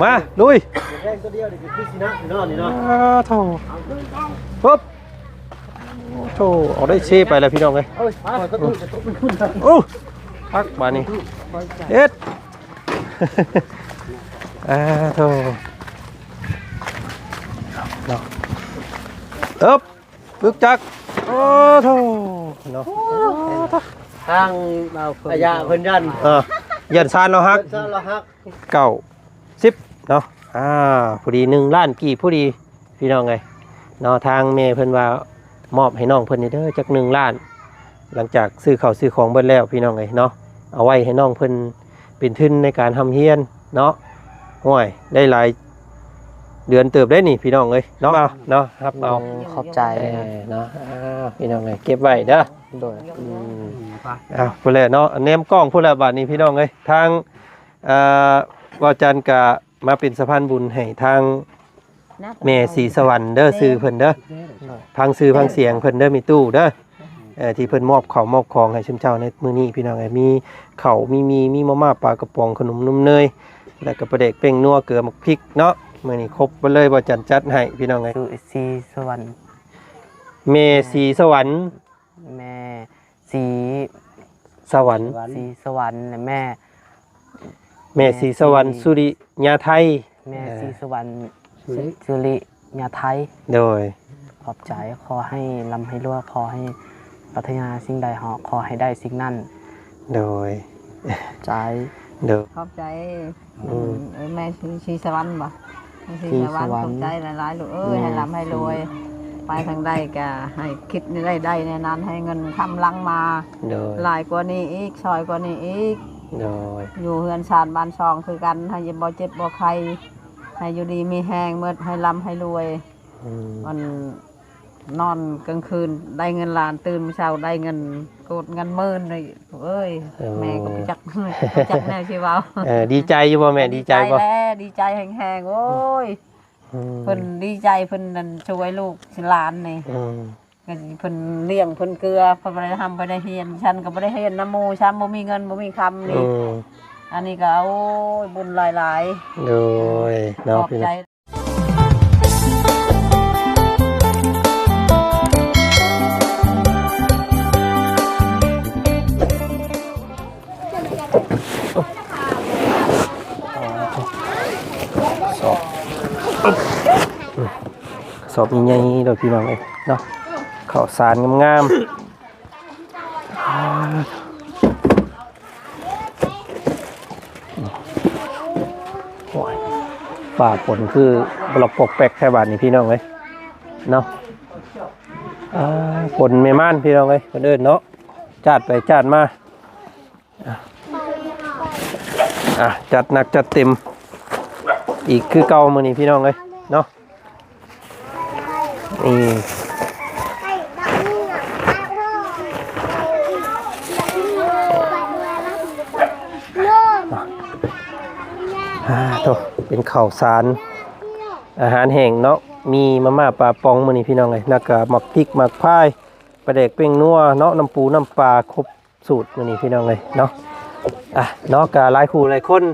ມາລຸຍ ແຮງຕົວດຽວນີ້ຄືຊິນະເນາະນີ້ເນາະ ອ້າໂທ້ ປຶບ ໂອ້ໂທ້ ເອົາໄດ້ເຊໄປແລ້ວພີ່ນ້ອງເອີຍ ເອົາໄປ ເອົາໄປ ໂອ້ ຄັກບາດນີ້ ເຮັດ ອ້າໂທ້ ເນາະ ເອີບ ປຶກຈັກ ໂອ້ໂທ້ ເນາະ ທາງບ່າວເພິ່ນ ອາຍາເພິ່ນຢ້ານ ເອີ ຢ້ານຊານລາວຫັກ ຢ້ານຊານລາວຫັກ ເກົ້າສິບເນາະ ອ່າ ພໍດີໜຶ່ງລ້ານກີບພໍດີ ພີ່ນ້ອງເອີຍເນາະ ທາງແມ່ເພິ່ນວ່າມອບໃຫ້ນ້ອງເພິ່ນນີ້ເດີ ຈັກໜຶ່ງລ້ານ ຫຼັງຈາກຊື້ເຂົ້າຊື້ຂອງເບິດແລ້ວ ພີ່ນ້ອງເອີຍເນາະ ເອົາໄວ້ໃຫ້ນ້ອງເພິ່ນເປັນທຶນໃນການຮ່ຳຮຽນເນາະ ໂອ້ຍ ໄດ້ຫຼາຍເດືອນເຕີບເດ້ນີ້ ພີ່ນ້ອງເອີຍເນາະ ເອົາເນາະ ຮັບເອົາ ຂອບໃຈ ເອີ ເນາະ ອ່າ ພີ່ນ້ອງເອີຍ ເກັບໄວ້ເດີ ໂດຍ ອືມ ເອົາ ພຸ້ນແຫຼະເນາະ ແນມກ້ອງພຸ້ນແຫຼະ ບາດນີ້ ພີ່ນ້ອງເອີຍ ທາງ ອ່າ ບ່າວຈັນກະມາເປັນສະພານບຸນໃຫ້ທາງແມ່ສີສະຫວັນເດີ ຊື່ເພິ່ນເດີ ຟັງຊື່ຟັງສຽງເພິ່ນເດີ ມີຕູ້ເດີ ເອີ ທີ່ເພິ່ນມອບເຂົ້າມອບຂອງໃຫ້ຊຸມເຈົ້າໃນມື້ນີ້ ພີ່ນ້ອງເອີຍ ມີເຂົ້າ ມີໝີ່ ມີມາມ່າ ປາກະປ໋ອງ ຂະໜົມນົມເນີຍ ແລ້ວກໍປາແດກ ແປ້ງນົວ ເກືອ ໝາກພິກເນາະ ມື້ນີ້ຄົບເບິດເລີຍ ບ່າວຈັນຈັດໃຫ້ ພີ່ນ້ອງເອີຍ ຊື່ສີສະຫວັນ ແມ່ສີສະຫວັນ ແມ່ສີສະຫວັນ ສີສະຫວັນ ແມ່ ແມ່ສີສະຫວັນ ແມ່ສີ ສຸລິຍາໄທ ແມ່ ເອີ ສີສະຫວັນ ສຸລິ ສຸລິຍາໄທ ໂດຍ ຂອບໃຈ ຂໍໃຫ້ລ່ຳໃຫ້ລວຍ ຂໍໃຫ້ປາດຖະໜາສິ່ງໃດ ຂໍໃຫ້ໄດ້ສິ່ງນັ້ນ ໂດຍ ໃຈ ໂດຍ ຂອບໃຈ ອືມ ເອີ ແມ່ສີ ສີສະຫວັນບໍ່ ແມ່ສີສະຫວັນ ສີສະຫວັນ ຂອບໃຈຫຼາຍໆ ລູກເອີຍ ແມ່ ໃຫ້ລ່ຳໃຫ້ລວຍ ສີ ໄປທາງໃດກໍໃຫ້ຄິດໃນໃດໄດ້ໃນນັ້ນ ໃຫ້ເງິນຄຳຫຼັ່ງມາ ໂດຍ ຫຼາຍກວ່ານີ້ອີກ ຊອຍກວ່ານີ້ອີກ ໂດຍ ຢູ່ເຮືອນຊານບ້ານຊ່ອງຄືກັນ ໃຫ້ບໍ່ເຈັບບໍ່ໄຂ້ ໃຫ້ຢູ່ດີມີແຮງໝົດ ໃຫ້ລ່ຳໃຫ້ລວຍ ອືມ ມັນ ນອນກາງຄືນໄດ້ເງິນລ້ານ ຕື່ນເຊົ້າໄດ້ເງິນໂກດເງິນໝື່ນເລີຍ ເອີຍ ເອີ ແມ່ກໍບໍ່ຈັກ ບໍ່ຈັກແນວຊິເວົ້າ ເອີ ດີໃຈຢູ່ບໍ່ແມ່ ດີໃຈບໍ່ ດີໃຈແຫຼະ ດີໃຈແຮງໆ ໂອ້ຍ ອືມ ເພິ່ນດີໃຈ ເພິ່ນນັ້ນຊ່ວຍລູກຫຼານນີ້ ອືມ ເພິ່ນລ້ຽງເພິ່ນເກືອ ເພິ່ນບໍ່ໄດ້ຮ່ຳບໍ່ໄດ້ຮຽນ ຊັ້ນກໍບໍ່ໄດ້ຮຽນນຳໝູ່ຊ້ຳ ບໍ່ມີເງິນບໍ່ມີຄຳນີ້ ອືມ ອັນນີ້ກໍ ໂອ້ຍ ບຸນຫຼາຍໆ ໂດຍ ເນາະ ຂອບໃຈ ພີ່ນ້ອງ ສອບ ສອບໃຫຍ່ໆ ໂດຍ ພີ່ນ້ອງເອີຍເນາະ ເຂົ້າສານງາມໆ ໂອ້ຍ ຟ້າຝົນຄືບລັອກປອກແປກແທ້ບາດນີ້ ພີ່ນ້ອງເອີຍເນາະ ອ່າ ຝົນແມ່ມ່ານ ພີ່ນ້ອງເອີຍ ເພິ່ນເອີ້ນເນາະ ຈາດໄປຈາດມາ ອ່າ ຈັດໜັກຈັດເຕັມອີກຄືເກົ່າມື້ນີ້ ພີ່ນ້ອງເອີຍເນາະ ນີ້ ອ່າ ໂທ້ ເປັນເຂົ້າສານ ອາຫານແຫ້ງເນາະ ມີມາມ່າປາປ໋ອງມື້ນີ້ ພີ່ນ້ອງເອີຍ ແລ້ວກະໝາກພິກໝາກພາຍ ປາແດກ ແປ້ງນົວເນາະ ນ້ຳປູນ້ຳປາ ຄົບ ສູດມື້ນີ້ ພີ່ນ້ອງເອີຍເນາະ ອ່ະ ເນາະ ກະຫຼາຍຄູ່ຫຼາຍຄົນ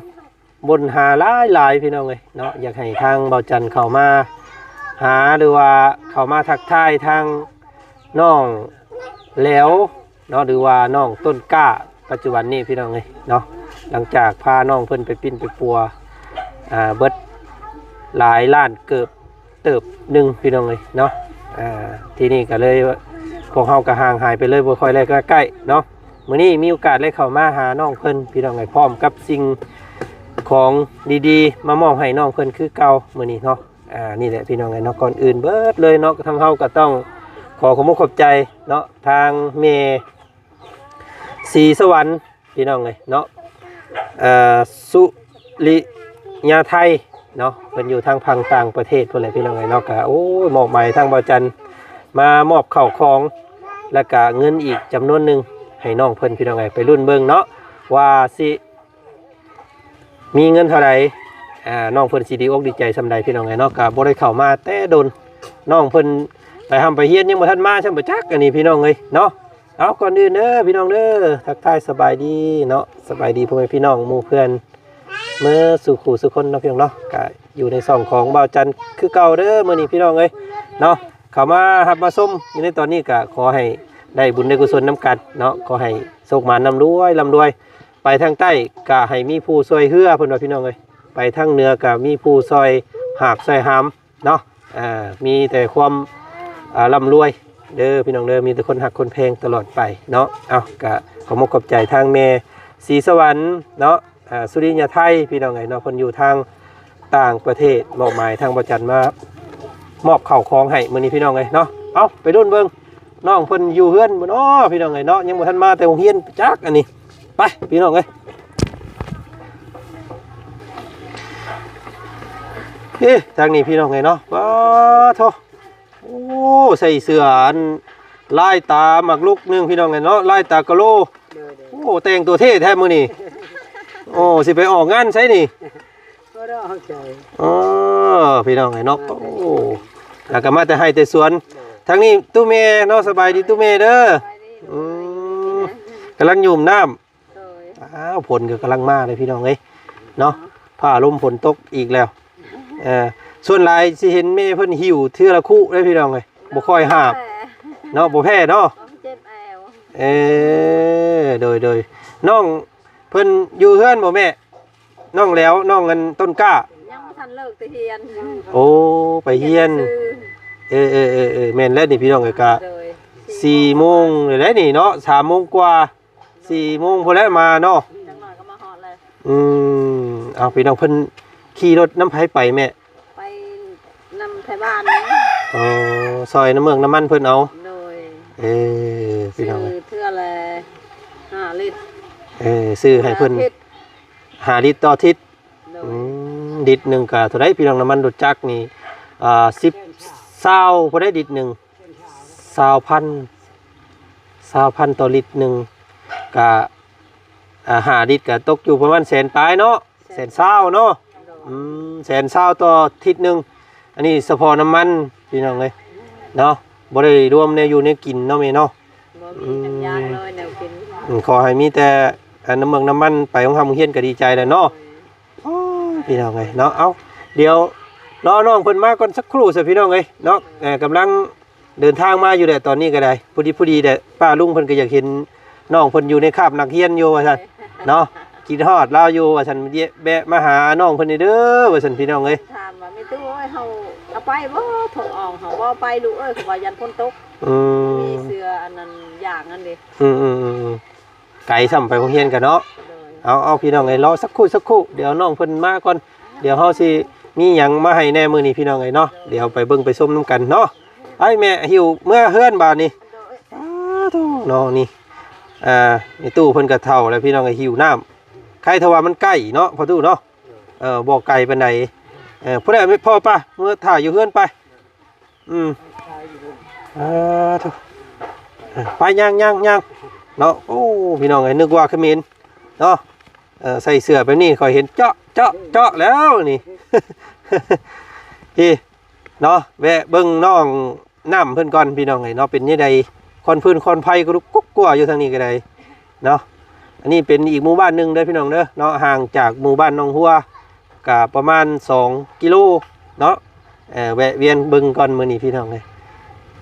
ບົ່ນຫາຫຼາຍໆ ພີ່ນ້ອງເອີຍເນາະ ຢາກໃຫ້ທາງເບົາຈັນເຂົ້າມາຫາ ຫຼືວ່າເຂົ້າມາທັກທາຍທາງນ້ອງແຫຼວເນາະ ຫຼືວ່ານ້ອງຕົ້ນກ້າ ປັດຈຸບັນນີ້ ພີ່ນ້ອງເອີຍເນາະ ຫຼັງຈາກພານ້ອງເພິ່ນໄປປິ່ນໄປປົວ ອ່າ ເບິດຫຼາຍລ້ານເກີບ ເຕີບໜຶ່ງ ພີ່ນ້ອງເອີຍເນາະ ອ່າ ທີ່ນີ້ກໍເລີຍ ພວກເຮົາກໍຫ່າງຫາຍໄປເລີຍ ບໍ່ຄ່ອຍໄດ້ໃກ້ເນາະ ມື້ນີ້ມີໂອກາດໄດ້ເຂົ້າມາຫານ້ອງເພິ່ນ ພີ່ນ້ອງເອີຍ ພ້ອມກັບສິ່ງຂອງດີໆ ມາມອບໃຫ້ນ້ອງເພິ່ນຄືເກົ່າ ມື້ນີ້ເນາະ ອ່າ ນີ້ແຫຼະ ພີ່ນ້ອງເອີຍເນາະ ກ່ອນອື່ນເບິດເລີຍເນາະ ທາງເຮົາກໍຕ້ອງຂໍຂອບອົກຂອບໃຈເນາະ ທາງແມ່ ສີສະຫວັນ ພີ່ນ້ອງເອີຍເນາະ ເອີ ສຸລິຍາໄທເນາະ ເພິ່ນຢູ່ທາງຝັ່ງຕ່າງປະເທດພຸ້ນແຫຼະ ພີ່ນ້ອງເອີຍເນາະ ກະ ໂອ້ຍ ມອບໝາຍທາງເບົາຈັນ ມາມອບເຂົ້າຂອງ ແລ້ວກະເງິນອີກຈຳນວນໜຶ່ງໃຫ້ນ້ອງເພິ່ນ ພີ່ນ້ອງເອີຍ ໄປລຸ້ນເບິ່ງເນາະ ວ່າຊິ ມີເງິນເທົ່າໃດ ອ່າ ນ້ອງເພິ່ນຊິດີອົກດີໃຈສ່ຳໃດ ພີ່ນ້ອງເອີຍເນາະ ກະບໍ່ໄດ້ເຂົ້າມາແຕ່ດົນ ນ້ອງເພິ່ນໄປຮ່ຳໄປຮຽນ ຍັງບໍ່ທັນມາຊ້ຳ ບໍ່ຈັກ ອັນນີ້ ພີ່ນ້ອງເອີຍເນາະ ເອົາ ກ່ອນອື່ນເດີ ພີ່ນ້ອງເດີ ທັກທາຍສະບາຍດີເນາະ ສະບາຍດີພໍ່ແມ່ພີ່ນ້ອງໝູ່ເພື່ອນ ເມີສູ່ຄູ່ສູ່ຄົນເນາະ ພີ່ນ້ອງເນາະ ກະຢູ່ໃນຊ່ອງຂອງບ່າວຈັນຄືເກົ່າເດີ ມື້ນີ້ພີ່ນ້ອງເອີຍເນາະ ເຂົ້າມາຮັບມາຊົມຢູ່ໃນຕອນນີ້ ກະຂໍໃຫ້ໄດ້ບຸນໄດ້ກຸສົນນຳກັນເນາະ ຂໍໃຫ້ໂຊກໝານ ຮ່ຳລວຍ ຮ່ຳລວຍ ໄປທາງໃຕ້ກະໃຫ້ມີຜູ້ຊ່ວຍເຮືອ ເພິ່ນວ່າ ພີ່ນ້ອງເອີຍ ໄປທາງເໜືອກະມີຜູ້ຊ່ອຍຫາບຊ່ອຍຫາມ ເນາະ ອ່າ ມີແຕ່ຄວາມ ອ່າ ຮ່ຳລວຍເດີພີ່ນ້ອງເດີ ມີແຕ່ຄົນຮັກຄົນແພງຕະຫຼອດໄປເນາະ ເອົ້າ ກະຂໍຂອບອົກຂອບໃຈທາງແມ່ສີສະຫວັນເນາະ ອ່າ ສຸລິຍະໄທ ພີ່ນ້ອງເອີຍເນາະ ເພິ່ນຢູ່ທາງຕ່າງປະເທດ ມອບໝາຍທາງບ່າວຈັນມາ ມອບເຂົ້າຂອງໃຫ້ມື້ນີ້ ພີ່ນ້ອງເອີຍເນາະ ເອົ້າ ໄປລຸ້ນເບິ່ງ ນ້ອງເພິ່ນຢູ່ເຮືອນບໍ່ນໍ ພີ່ນ້ອງເອີຍເນາະ ຍັງບໍ່ທັນມາແຕ່ໂຮງຮຽນຈັກອັນນີ້ ໄປພີ່ນ້ອງເອີຍ ເອີ ທາງນີ້ພີ່ນ້ອງເອີຍເນາະ ປາໂທ ໂອ້ ໃສ່ເສື້ອອັນລາຍຕາໝາກລຸກໜຶ່ງ ພີ່ນ້ອງເອີຍເນາະ ລາຍຕາກະໂລ ໂອ້ ແຕ່ງຕົວເທ່ແທ້ມື້ນີ້ ໂອ້ ຊິໄປອອກງານໃສນີ້ ບໍ່ໄດ້ອອກໃສ ເອີ ພີ່ນ້ອງເອີຍເນາະ ໂອ້ ແລ້ວກໍມາແຕ່ໄຮ່ແຕ່ສວນ ທາງນີ້ຕູ້ແມ່ເນາະ ສະບາຍດີຕູ້ແມ່ເດີ ອືມ ກຳລັງຫຍຸ້ມນ້ຳ ໂດຍ ອ້າວ ຝົນກໍກຳລັງມາເລີຍພີ່ນ້ອງເອີຍເນາະ ຟ້າລົມຝົນຕົກອີກແລ້ວ ເອີ ສ່ວນຫຼາຍຊິເຫັນແມ່ເພິ່ນຫິ້ວເທື່ອລະຄຸເດ້ພີ່ນ້ອງເອີຍ ບໍ່ຄ່ອຍຫາບເນາະ ບໍ່ແພ້ເນາະ ເຈັບແອວ ເອີ ໂດຍໆ ນ້ອງເພິ່ນຢູ່ເຮືອນບໍ່ແມ່? ນ້ອງແຫຼວ ນ້ອງອັນຕົ້ນກ້າ ຍັງບໍ່ທັນເລີກແຕ່ຮຽນ ໂອ້ ໄປຮຽນ ຮຽນໜັງສື ເອີໆໆໆ ແມ່ນແລ້ວນີ້ພີ່ນ້ອງເອີຍ ກະ ໂດຍ ສີ່ໂມງແລ້ວນີ້ເນາະ ສາມໂມງກວ່າ ສີ່ໂມງພຸ້ນແຫຼະມາເນາະ ຈັກໜ້ອຍກໍມາຮອດແລ້ວ ອືມ ເອົາ ພີ່ນ້ອງ ເພິ່ນຂີ່ລົດນຳໃຜໄປແມ່? ໄປນຳໄທບ້ານ ອໍ ຊ່ອຍນ້ຳເມືອກນ້ຳມັນເພິ່ນເອົາ ໂດຍ ເອີ ພີ່ນ້ອງ ຊື້ເທື່ອລະຫ້າລິດ ເອີ ຊື້ໃຫ້ເພິ່ນ ເທື່ອອາທິດ ຫ້າລິດຕໍ່ອາທິດ ໂດຍ ອືມ ລິດໜຶ່ງກະເທົ່າໃດພີ່ນ້ອງ ນ້ຳມັນລົດຈັກນີ້ ອ່າ ສິບ ຊາວ ພໍໄດ້ລິດໜຶ່ງ ຊາວພັນ ຊາວພັນຕໍ່ລິດໜຶ່ງ ກະ ອ່າ ຫ້າລິດກະຕົກຢູ່ປະມານແສນປາຍເນາະ ແສນຊາວເນາະ ອືມ ແສນຊາວຕໍ່ທິດໜຶ່ງ ອັນນີ້ສະເພາະນ້ຳມັນພີ່ນ້ອງເອີຍເນາະ ບໍ່ໄດ້ລວມແນວຢູ່ແນວກິນເນາະແມ່ເນາະ ບໍ່ມີ ອືມ ຈັກຢ່າງເລີຍແນວກິນ ອືມ ຂໍໃຫ້ມີແຕ່ ອັນ ນ້ຳເມືອກນ້ຳມັນ ໄປໂຮງຮຽນກໍດີໃຈແລ້ວເນາະ ໂອ້ຍ ພີ່ນ້ອງເອີຍເນາະ ເອົ້າ ດຽວລໍນ້ອງເພິ່ນມາກ່ອນສັກຄรู่ຊະ ພີ່ນ້ອງເອີຍເນາະ ເອີ ກຳລັງເດີນທາງມາຢູ່ແຫຼະ ຕອນນີ້ກໍໄດ້ ພໍດີ ພໍດີແຫຼະ ປ້າລຸງເພິ່ນກໍຢາກເຫັນນ້ອງເພິ່ນຢູ່ໃນຄາບນັກຮຽນຢູ່ວ່າຊັ້ນເນາະ ຄິດຮອດລາວຢູ່ວ່າຊັ້ນ ແວະມາຫານ້ອງເພິ່ນແດ່ເດີວ່າຊັ້ນ ພີ່ນ້ອງເອີຍ ຖາມວ່າ ແມ່ຕູ້ເອີຍ ເຮົາເອົາໄປບໍ່ ຖົງອອງ ເຮົາບໍ່ເອົາໄປລູກເອີຍ ເພາະວ່າຢ້ານຝົນຕົກ ອືມ ມີເສື້ອອັນນັ້ນຢາງນັ້ນເດ້ ອືມໆໆ ໄກຊ້ຳໄປໂຮງຮຽນກັນເນາະ ໂດຍ ເອົາ ເອົາ ພີ່ນ້ອງເອີຍ ລໍສັກຄູ່ ສັກຄູ່ ດຽວນ້ອງເພິ່ນມາກ່ອນ ດຽວເຮົາຊິມີຫຍັງມາໃຫ້ແດ່ມື້ນີ້ ພີ່ນ້ອງເອີຍເນາະ ດຽວໄປເບິ່ງໄປຊົມນຳກັນເນາະ ໄປແມ່ ຫິ້ວເມືອເຮືອນບາດນີ້ ໂດຍ ອ້າໂທ້ເນາະ ນີ້ ອ່າ ແມ່ຕູ້ເພິ່ນກໍເຖົ້າແລ້ວ ພີ່ນ້ອງເອີຍ ຫິ້ວນ້ຳ ໃຄແຕ່ວ່າມັນໃກ້ເນາະ ພໍ່ຕູ້ເນາະ ເອີ ບໍ່ໄກປານໃດ ເອີ ຜູ້ໃດ ພໍ່ປະ ເມືອຖ້າຢູ່ເຮືອນໄປ ອືມ ເອີ ໂທ້ ເອີ ໄປຍ່າງໆໆ ເນາະ ໂອ້ ພີ່ນ້ອງເອີຍ ນຶກວ່າຂະເໝນເນາະ ເອີ ໃສ່ເສື້ອແບບນີ້ ຂ້ອຍເຫັນເຈາະ ເຈາະ ເຈາະແລ້ວນີ້ ພີ່ເນາະ ແວະເບິ່ງນ້ອງນ້ຳເພິ່ນກ່ອນ ພີ່ນ້ອງເອີຍເນາະ ເປັນແນວໃດ ຄວັນຟືນຄວັນໄຟກໍລຸກກຸກກົວຢູ່ທາງນີ້ກໍໄດ້ ເນາະ ອັນນີ້ເປັນອີກໝູ່ບ້ານໜຶ່ງເດີພີ່ນ້ອງເດີເນາະ ຫ່າງຈາກໝູ່ບ້ານໜອງຫົວກະປະມານສອງກິໂລເນາະ ເອີ ແວະວຽນເບິ່ງກ່ອນມື້ນີ້ພີ່ນ້ອງເອີຍ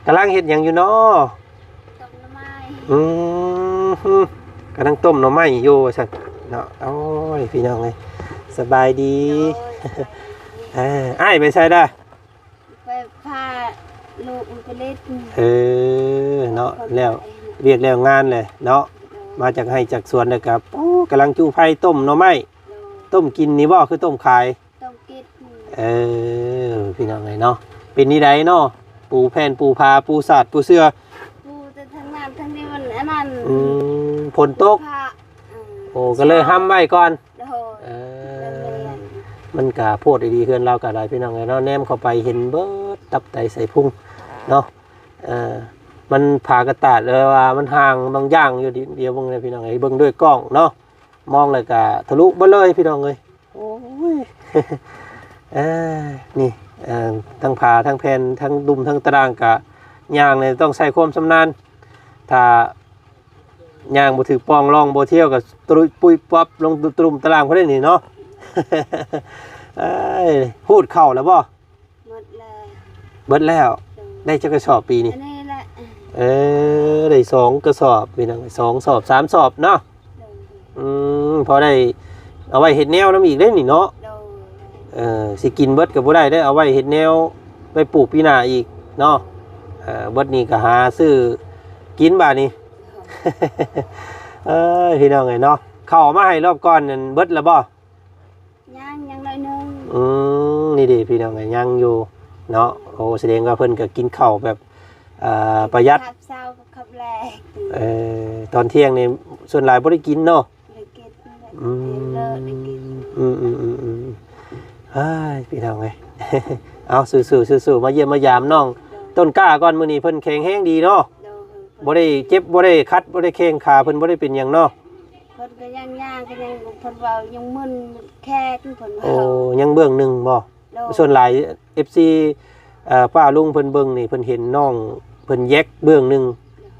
ກຳລັງເຮັດຫຍັງຢູ່ນໍ? ຕົ້ມໜໍ່ໄມ້ ອືມ ກຳລັງຕົ້ມໜໍ່ໄມ້ຢູ່ວ່າຊັ້ນເນາະ ໂອ້ຍ ພີ່ນ້ອງເອີຍ ສະບາຍດີ ໂດຍ ສະບາຍດີ ເອີ ອ້າຍໄປໃສລະ? ໄປພາລູກໄປຫຼິ້ນ ເອີ ເນາະ ແລ້ວວຽກແລ້ວງານແຫຼະເນາະ ໂດຍ ມາຈາກໄຮ່ຈາກສວນແລ້ວກໍ ໂອ້ ກຳລັງຈູ່ໄຟຕົ້ມໜໍ່ໄມ້ ໂດຍ ຕົ້ມກິນນີ້ບໍ່ ຄືຕົ້ມຂາຍ? ຕ້ອງເກັບ ເອີ ພີ່ນ້ອງເອີຍເນາະ ເປັນນີ້ໃດເນາະ ປູແຜ່ນປູຜາ ປູສາດປູເສື່ອ ປູແຕ່ທາງນັ້ນທາງນີ້ມັນອັນນັ້ນ ອືມ ຝົນຕົກ ອືມ ໂອ້ ກໍເລີຍຫ້ຳໄວ້ກ່ອນ ໂດຍ ເອີ ມັນກໍໂພດອີ່ຫຼີ ເຮືອນລາວກໍໄດ້ ພີ່ນ້ອງເອີຍເນາະ ແນມເຂົ້າໄປເຫັນເບິດຕັບໄຕໄສ້ພຸງເນາະ ເອີ ມັນຝາກະຕາດ ຫຼືວ່າມັນຫ່າງບາງຢ່າງຢູ່ ດຽວເບິ່ງເດີ ພີ່ນ້ອງເອີຍ ເບິ່ງດ້ວຍກ້ອງເນາະ ມອງແລ້ວກະທະລຸເບິດເລີຍ ພີ່ນ້ອງເອີຍ ໂອ້ຍ ເອີ ນີ້ ເອີ ທັງຝາ ທັງແຜ່ນ ທັງດຸມ ທັງຕະລາງ ກະຍ່າງນີ້ຕ້ອງໃຊ້ຄວາມຊຳນານ ຖ້າຍ່າງບໍ່ຖືກປ່ອງ ລອງບໍ່ທ່ຽວ ກະຕະລຸຍປຸຍປັບລົງຕະລຸມຕະລາງພຸ້ນເດ້ນີ້ເນາະ ເອີຍ ຮູດເຂົ້າແລ້ວບໍ່? ໝົດແລ້ວ ເບິດແລ້ວ. ໂດຍ ໄດ້ຈັກກະສອບປີນີ້? ອັນນີ້ແຫຼະ ເອີ ໄດ້ສອງກະສອບພີ່ນ້ອງ ສອງສອບ ສາມສອບເນາະ. ໂດຍ ອືມ ພໍໄດ້ເອົາໄວ້ເຮັດແນວນຳອີກເດ້ນີ້ເນາະ. ໂດຍ ເອີ ຊິກິນເບິດກໍບໍ່ໄດ້ເດ້ ເອົາໄວ້ເຮັດແນວໄວ້ປູກປີໜ້າອີກເນາະ. ເອີ ເບິດນີ້ກໍຫາຊື້ກິນບາດນີ້. ເອີຍ ພີ່ນ້ອງເອີຍເນາະ ເຂົ້າເອົາມາໃຫ້ລອບກ່ອນນັ້ນເບິດແລ້ວບໍ່? ຍັງ ຍັງໜ້ອຍໜຶ່ງ. ອືມ ນີ້ເດ້ພີ່ນ້ອງເອີຍ ຍັງຢູ່ເນາະ. ໂອ້ ສະແດງວ່າເພິ່ນກໍກິນເຂົ້າແບບ ເອີ ປະຢັດ ຄາບເຊົ້າກັບຄາບແລງ. ເອີ ຕອນທ່ຽງນີ້ສ່ວນຫຼາຍບໍ່ໄດ້ກິນເນາະ. ບໍ່ໄດ້ກິນ. ອືມ ເລີກໄດ້ກິນ. ອືມໆໆໆ ເຮີ້ຍ ພີ່ນ້ອງເອີຍ ເອົາ ສູ້ໆໆ ມາຢ້ຽມມາຢາມນ້ອງ ໂດຍ ຕົ້ນກ້າກ່ອນ. ມື້ນີ້ເພິ່ນແຂງແຮງດີເນາະ. ໂດຍ ບໍ່ໄດ້ເຈັບ ບໍ່ໄດ້ຂັດ ບໍ່ໄດ້ແຂ້ງຂາ ເພິ່ນບໍ່ໄດ້ເປັນຫຍັງເນາະ. ເພິ່ນກໍຍັງຍ່າງ ກໍຍັງ ເພິ່ນເວົ້າຍັງມຶນແຂ້ງ ເພິ່ນເວົ້າ. ໂອ້ ຍັງເບື້ອງໜຶ່ງບໍ່? ໂດຍ ສ່ວນຫຼາຍເອັຟຊີ ເອີ ປ້າລຸງເພິ່ນເບິ່ງນີ້ ເພິ່ນເຫັນນ້ອງເພິ່ນແຢກເບື້ອງໜຶ່ງ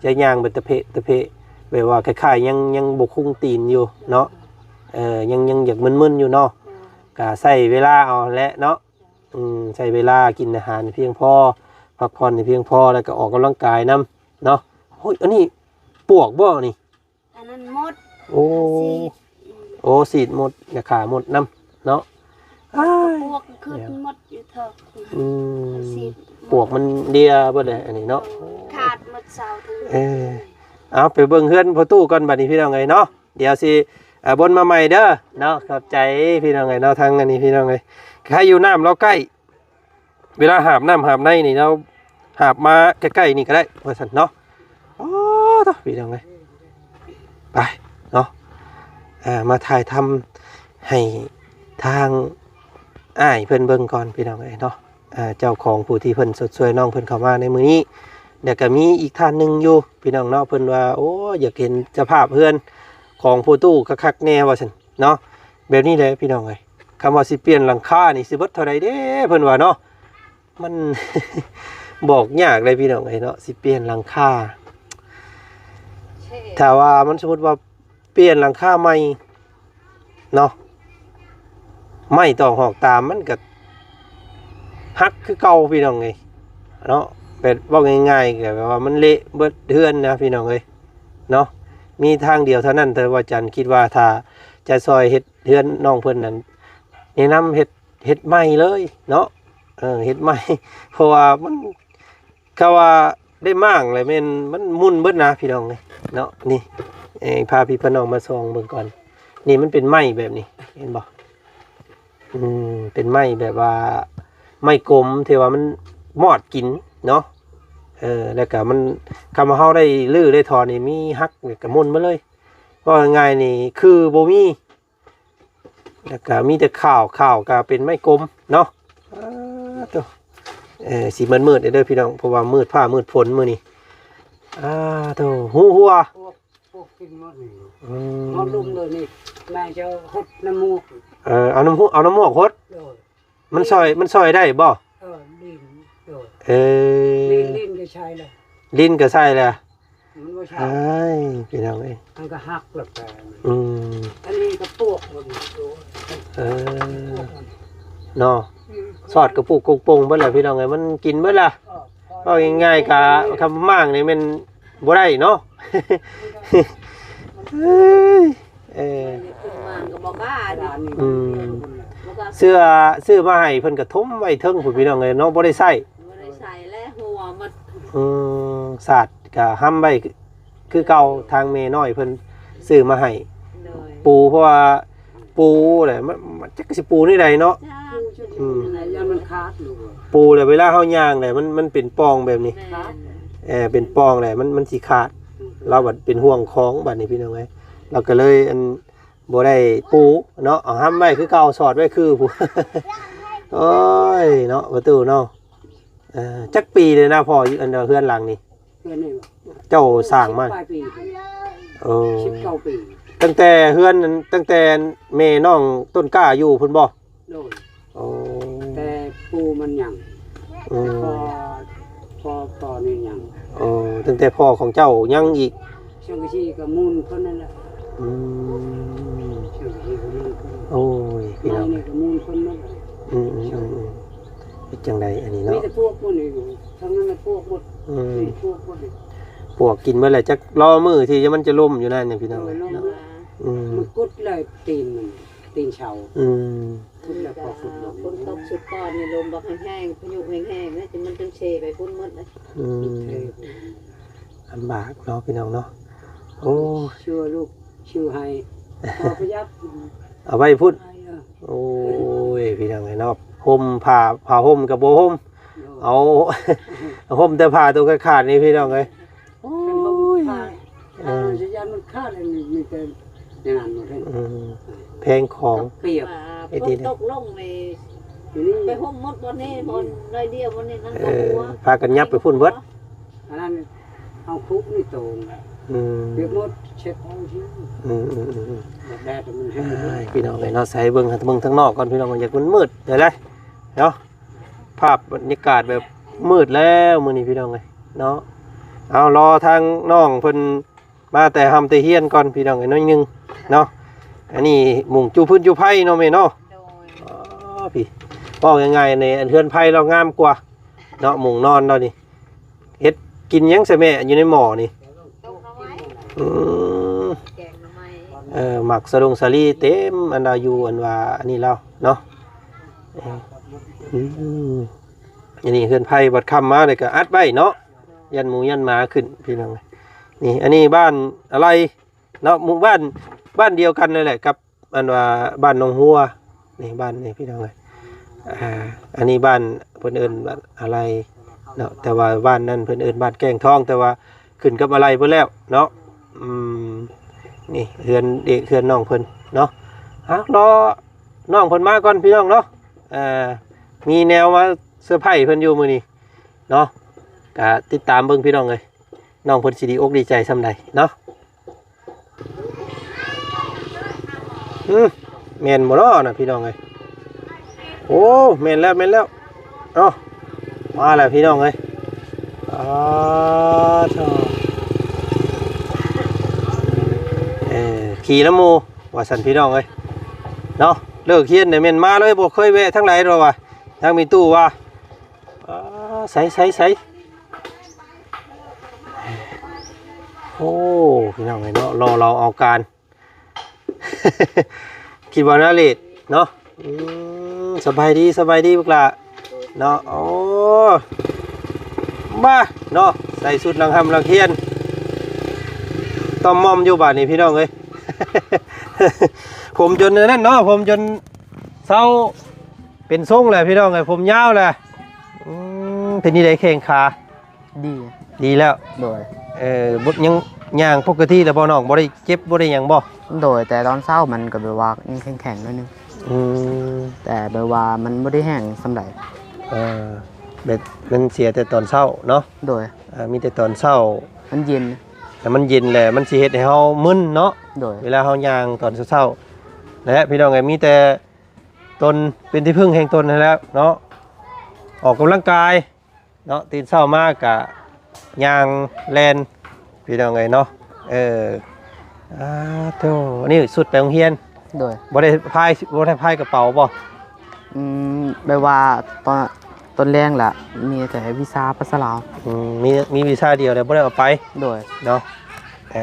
ຈະຍ່າງໄປຕະເພະຕະເພະ ແບບວ່າຄ້າຍໆ ຍັງ ຍັງບໍ່ຄຸງຕີນຢູ່ເນາະ. ເອີ ຍັງ ຍັງຢາກມຶນໆຢູ່ເນາະ. ໂດຍ ກະໃຊ້ເວລາເອົາແຫຼະເນາະ. ອືມ ໃຊ້ເວລາ ກິນອາຫານໃຫ້ພຽງພໍ ພັກຜ່ອນໃຫ້ພຽງພໍ ແລ້ວກໍອອກກຳລັງກາຍນຳເນາະ. ໂອ້ຍ ອັນນີ້ປວກບໍ່ນີ້? ອັນນັ້ນມົດ. ໂອ້ ສີດ. ໂອ້ ສີດມົດ ຢາຂ້າມົດນຳເນາະ. ອ້າຍ ປວກຂຶ້ນໝົດຢູ່ເທີກ. ອືມ ສີດ ປວກມັນເດຍເບິດແຫຼະອັນນີ້ເນາະ. ຂາດໝົດເສົາທັງ ເອີ ເອົາໄປເບິ່ງເຮືອນພໍ່ຕູ້ກ່ອນບາດນີ້ ພີ່ນ້ອງເອີຍເນາະ. ດຽວຊິ ເອີ ບົນມາໃໝ່ເດີເນາະ. ຂອບໃຈພີ່ນ້ອງເອີຍເນາະ. ທາງອັນນີ້ພີ່ນ້ອງເອີຍ ໃຫ້ຢູ່ນ້ຳລາວໃກ້ ເວລາຫາບນ້ຳຫາບໃນນີ້ ລາວຫາບມາໃກ້ໆນີ້ກໍໄດ້ວ່າຊັ້ນເນາະ. ໂອ້ ໂທ້ ພີ່ນ້ອງເອີຍ ໄປເນາະ. ເອີ ມາຖ່າຍທຳໃຫ້ທາງອ້າຍເພິ່ນເບິ່ງກ່ອນ ພີ່ນ້ອງເອີຍເນາະ. ເອີ ເຈົ້າຂອງຜູ້ທີ່ເພິ່ນຊົດຊ່ວຍນ້ອງເພິ່ນເຂົ້າມາໃນມື້ນີ້ ແລ້ວກໍມີອີກທ່ານໜຶ່ງຢູ່ ພີ່ນ້ອງເນາະ. ເພິ່ນວ່າ ໂອ້ ຢາກເຫັນສະພາບເຮືອນຂອງພໍ່ຕູ້ຄັກໆແດ່ວ່າຊັ້ນເນາະ. ແບບນີ້ແຫຼະ ພີ່ນ້ອງເອີຍ ຄຳວ່າຊິປ່ຽນຫຼັງຄານີ້ ຊິເບິດເທົ່າໃດເດ້ ເພິ່ນວ່າເນາະ. ມັນ ບອກຍາກເດ້ ພີ່ນ້ອງເອີຍເນາະ ຊິປ່ຽນຫຼັງຄາ. ຖ້າວ່າມັນ ສົມມຸດວ່າປ່ຽນຫຼັງຄາໃໝ່ເນາະ ໄມ້ຕອກຫອກຕາມມັນກໍຫັກຄືເກົ່າ ພີ່ນ້ອງເອີຍເນາະ. ແບບເວົ້າງ່າຍໆ ກໍແບບວ່າມັນເລະເບິດເຮືອນນະ ພີ່ນ້ອງເອີຍເນາະ. ມີທາງດຽວເທົ່ານັ້ນ ແຕ່ວ່າຈັນຄິດວ່າ ຖ້າຈະຊ່ອຍເຮັດເຮືອນນ້ອງເພິ່ນນັ້ນ ແນະນຳເຮັດ ເຮັດໃໝ່ເລີຍເນາະ. ເອີ ເຮັດໃໝ່ ເພາະວ່າມັນ ຄຳວ່າໄດ້ມ້າງແລ້ວແມ່ນມັນໝຸ່ນເບິດນະ ພີ່ນ້ອງເອີຍເນາະ. ນີ້ ເອີ ພາພີ່ພານ້ອງມາສ່ອງເບິ່ງກ່ອນ. ນີ້ມັນເປັນໄມ້ແບບນີ້ ເຫັນບໍ່? ອືມ ເປັນໄມ້ແບບວ່າ ໄມ້ກົມທີ່ວ່າມັນມອດກິນເນາະ. ເອີ ແລ້ວກະມັນ ຄຳວ່າເຮົາໄດ້ຮື້ໄດ້ຖອນນີ້ ມີຫັກນີ້ກະໝຸ່ນເບິດເລີຍ. ເວົ້າງ່າຍໆນີ້ ຄືບໍ່ມີ ແລ້ວກະມີແຕ່ຂາວ ຂາວກະເປັນໄມ້ກົມເນາະ. ອ້າ ໂທ້ ເອີ ຊິມືດໆເດີພີ່ນ້ອງ ເພາະວ່າມືດຟ້າມືດຝົນມື້ນີ້. ອ້າ ໂທ້ ຫູຫົວ ພວກ ພວກກິນໝົດນີ້. ອືມ ຮອດລຸ່ມເລີຍນີ້ ແມ່ເຈົ້າຫົດນ້ຳໝວກ. ເອີ ເອົານ້ຳ ເອົານ້ຳໝວກຫົດ. ໂດຍ ມັນຊ່ອຍ ມັນຊ່ອຍໄດ້ບໍ່? ເອີ ດິນ ໂດຍ ເອີ ດິນ ດິນກໍໃຊ້ແລ້ວ ດິນກໍໃຊ້ແລ້ວ. ມັນບໍ່ໃຊ້ ອ້າຍ ພີ່ນ້ອງເອີຍ ມັນກໍຫັກແລ້ວ. ອືມ ອັນນີ້ກໍປວກໝົດ. ເອີ ເນາະ ອືມ ສອດກະປຸກກົງໂປ່ງເບິດແລ້ວ ພີ່ນ້ອງເອີຍ ມັນກິນເບິດແລ້ວ. ເອີ ເວົ້າງ່າຍໆ ກະຄຳໝາກນີ້ແມ່ນບໍ່ໄດ້ເນາະ. ເອີຍ ເອີ ອືມ ເສື້ອ ຊື້ມາໃຫ້ເພິ່ນກະຖົມໄວ້ເທິງພຸ້ນ ພີ່ນ້ອງເອີຍເນາະ ບໍ່ໄດ້ໃຊ້ ບໍ່ໄດ້ໃຊ້ແລ້ວ ຫົວໝົດ. ອືມ ສາດກະຫ້ຳໄວ້ຄືເກົ່າ ທາງແມ່ນ້ອຍເພິ່ນຊື້ມາໃຫ້. ໂດຍ ປູ ເພາະວ່າປູແຫຼະ ມັນ ມັນຈັກຊິປູແນວໃດເນາະ. ອືມ ຢ້ານມັນຂາດລູກ ປູແລ້ວເວລາເຮົາຍ່າງແຫຼະ ມັນ ມັນເປັນປ່ອງແບບນີ້. ແມ່ນ ເອີ ເປັນປ່ອງແຫຼະ ມັນ ມັນຊິຂາດ. ລາວບັດເປັນຫ່ວງຂອງບັດນີ້ ພີ່ນ້ອງເອີຍ ລາວກໍເລີຍ ອັນ ບໍ່ໄດ້ປູເນາະ ເອົາຫ້ຳໄວ້ຄືເກົ່າ ສອດໄວ້ຄືຜູ້. ໂອ້ຍເນາະ ປະຕູເນາະ. ເອີ ຈັກປີແລ້ວນະພໍ່ ຢູ່ອັນເຮືອນຫຼັງນີ້ ເຮືອນນີ້ ເຈົ້າສ້າງມາ? ສິບປາຍປີ. ໂອ້ ສິບເກົ້າປີ ຕັ້ງແຕ່ເຮືອນ ຕັ້ງແຕ່ແມ່ນ້ອງຕົ້ນກ້າຢູ່ພຸ້ນບໍ່? ໂດຍ ໂອ້ ແຕ່ປູມັນຍັງ ອືມ ພໍ່ ພໍ່ ພໍ່ນີ້ຍັງ. ໂອ້ ຕັ້ງແຕ່ພໍ່ຂອງເຈົ້າຍັງອີກ ສັງກະສີກໍມູນເພິ່ນນັ້ນແຫຼະ. ອືມ ໂອ້ຍ ພີ່ນ້ອງ ນີ້ກໍມູນຄົນໝົດ ອືມໆໆ ເຮັດຈັ່ງໃດອັນນີ້ເນາະ ມີແຕ່ພວກພວກນີ້ຢູ່ ທາງນັ້ນນະພວກໝົດ ອືມ ນີ້ພວກໝົດນີ້ ພວກກິນເບິດແລ້ວ ຈັກລໍມື້ທີ່ມັນຈະລົ້ມຢູ່ນັ້ນນີ້ ພີ່ນ້ອງ ໂອ້ຍ ລົ້ມ ເນາະ ອືມ ມັນກົດເລີຍ ຕີນມັນ ຕີນເສົາ ອືມ ຄົນລະພໍຄົນລົງ ຝົນຕົກຊຸດກ່ອນນີ້ລົມບັກແຮງໆ ພາຍຸແຮງໆ ແລ້ວມັນຈົນເຊໄປພຸ້ນໝົດເລີຍ ອືມ ເຊ ລຳບາກເນາະ ພີ່ນ້ອງເນາະ ໂອ້ຍ ເຊື່ອລູກ ຊື່ໃຫ້ ພໍປະຢັດ ເອົາໄວ້ພຸ້ນ ໃຫ້ເອີ ໂອ້ຍ ພີ່ນ້ອງເອີຍເນາະ ຫົ່ມຜ້າ ຜ້າຫົ່ມກໍບໍ່ຫົ່ມ ໂດຍ ເອົາ ຫົ່ມແຕ່ຜ້າໂຕຂາດໆນີ້ ພີ່ນ້ອງເອີຍ ໂອ້ຍ ເອີ ເອີ ຊິຢ້ານມັນຂາດ ມີ ມີແຕ່ໃນນັ້ນໝົດເລີຍ ອືມ ແພງຂອງ ກັບປຽກ ວ່າ ເຮັດດີເດ້ ຝົນຕົກລົງນີ້ ນີ້ ໄປຫົ່ມໝົດບ່ອນນີ້ ບ່ອນໜ້ອຍດຽວ ບ່ອນນີ້ ນັ້ນ ເອີ ກໍຫົວ ພາກັນຫຍັບໄປພຸ້ນເບິດ ອັນນັ້ນເອົາຄຸກນີ້ໂຕງ ອືມ ປຽກໝົດ ເຊັດເອົາທີ່ ອືມໆໆໆ ແດດມັນແຮງ ອ້າຍ ພີ່ນ້ອງເອີຍເນາະ ໃສ່ເບິ່ງ ເບິ່ງທາງນອກກ່ອນ ພີ່ນ້ອງ ຢາກມັນມືດ ເດີ ເນາະ ພາບບັນຍາກາດແບບມືດແລ້ວມື້ນີ້ ພີ່ນ້ອງເອີຍເນາະ ເອົາ ລໍທາງນ້ອງເພິ່ນມາແຕ່ຮ່ຳແຕ່ຮຽນກ່ອນ ພີ່ນ້ອງເອີຍ ໜ້ອຍໜຶ່ງເນາະ ອັນນີ້ມຸງຈູພື້ນຈູໄພເນາະແມ່ເນາະ ໂດຍ ອໍ ພີ່ ເວົ້າງ່າຍໆ ໃນເຮືອນໄພລາວງາມກວ່າເນາະ ມຸງນອນລາວນີ້ ເຮັດກິນຫຍັງຊະແມ່ ຢູ່ໃນໝໍ້ນີ້ ຕົ້ມໜໍ່ໄມ້ ອືມ ແກງໜໍ່ໄມ້ ເອີ ໝາກສະຫຼົງສາລີເຕັມອັນດາຢູ່ ອັນວ່າອັນນີ້ລາວເນາະ ເອີ ອືມ ອັນນີ້ເຮືອນໄພ ບັດຄ່ຳມາແລ້ວກໍອັດໄວ້ເນາະ ຢ້ານໝູຢ້ານໝາຂຶ້ນ ພີ່ນ້ອງ ນີ້ ອັນນີ້ບ້ານອາໄລເນາະ ໝູ່ບ້ານ ບ້ານດຽວກັນນັ້ນແຫຼະກັບ ອັນວ່າບ້ານໜອງຫົວ ນີ້ບ້ານນີ້ ພີ່ນ້ອງເອີຍ ອ່າ ອັນນີ້ບ້ານເພິ່ນເອີ້ນບ້ານອາໄລເນາະ ແຕ່ວ່າບ້ານນັ້ນເພິ່ນເອີ້ນບ້ານແກ້ງທອງ ແຕ່ວ່າຂຶ້ນກັບອາໄລເບິດແລ້ວເນາະ ອືມ ນີ້ເຮືອນເອກ ເຮືອນນ້ອງເພິ່ນເນາະ ເອົາ ລໍນ້ອງເພິ່ນມາກ່ອນ ພີ່ນ້ອງເນາະ ເອີ ມີແນວມາເຊີໄພເພິ່ນຢູ່ມື້ນີ້ເນາະ ກະຕິດຕາມເບິ່ງ ພີ່ນ້ອງເອີຍ ນ້ອງເພິ່ນຊິດີອົກດີໃຈສ່ຳໃດເນາະ ອືມ ແມ່ນບໍ່ເນາະນະ ພີ່ນ້ອງເອີຍ ໂອ້ ແມ່ນແລ້ວ ແມ່ນແລ້ວ ເນາະ ມາແລ້ວ ພີ່ນ້ອງເອີຍ ອາ ເອີ ຂີ່ນຳໝູ່ວ່າຊັ້ນ ພີ່ນ້ອງເອີຍ ເນາະ ເລີກຮຽນນີ້ແມ່ນມາເລີຍ ບໍ່ເຄີຍແວະທາງໃດດອກວ່າ ທາງມີຕູ້ວ່າ ອ່າ ໃສ ໃສ ໃສ ໂອ້ ພີ່ນ້ອງເອີຍເນາະ ລໍເລົ່າເອົາການ ຄິດວ່ານາເລດເນາະ ອືມ ສະບາຍດີ ສະບາຍດີ ບັກຫຼ້າເນາະ ໂອ້ ມາເນາະ ໃສ່ຊຸດຫຼັງຮ່ຳຫຼັງຮຽນ ຕ່ອມໝ່ອມຢູ່ບາດນີ້ ພີ່ນ້ອງເອີຍ ຜົມຈົນອັນນັ້ນເນາະ ຜົມຈົນເຊົາ ເປັນຊົງແຫຼະພີ່ນ້ອງເອີຍ ຜົມຍາວແຫຼະ ອືມ ເປັນຈັ່ງໃດແຂ້ງຂາ? ດີ ດີແລ້ວ ໂດຍ ເອີ ບໍ່ ຍັງຍ່າງປົກກະຕິແລ້ວບໍ່ນ້ອງ? ບໍ່ໄດ້ເຈັບບໍ່ໄດ້ຫຍັງບໍ່? ໂດຍ ແຕ່ຕອນເຊົ້າມັນກໍແບບວ່າຍັງແຂງໆໜ້ອຍໜຶ່ງ ອືມ ແຕ່ແບບວ່າມັນບໍ່ໄດ້ແຮງສ່ຳໃດ ເອີ ແບບມັນເສຍແຕ່ຕອນເຊົ້າເນາະ ໂດຍ ເອີ ມີແຕ່ຕອນເຊົ້າ ມັນເຢັນ ແຕ່ມັນເຢັນແຫຼະ ມັນຊິເຮັດໃຫ້ເຮົາມຶນເນາະ ໂດຍ ເວລາເຮົາຍ່າງຕອນເຊົ້າໆ ແຫຼະ ພີ່ນ້ອງເອີຍ ມີແຕ່ ຕົນເປັນທີ່ເພິ່ງແຫ່ງຕົນຫັ້ນແຫຼະເນາະ ອອກກຳລັງກາຍເນາະ ຕື່ນເຊົ້າມາກະຍ່າງແລ່ນ ພີ່ນ້ອງເອີຍເນາະ ເອີ ອາ ໂທ້ ນີ້ຊຸດໄປໂຮງຮຽນ ໂດຍ ບໍ່ໄດ້ພາຍ ບໍ່ໄດ້ພາຍກະເປົາບໍ່? ອືມ ແບບວ່າຕອນ ຕອນແລງລະ ມີແຕ່ວິຊາພາສາລາວ ອືມ ມີ ມີວິຊາດຽວແລ້ວບໍ່ໄດ້ເອົາໄປ ໂດຍ ເນາະ ເອີ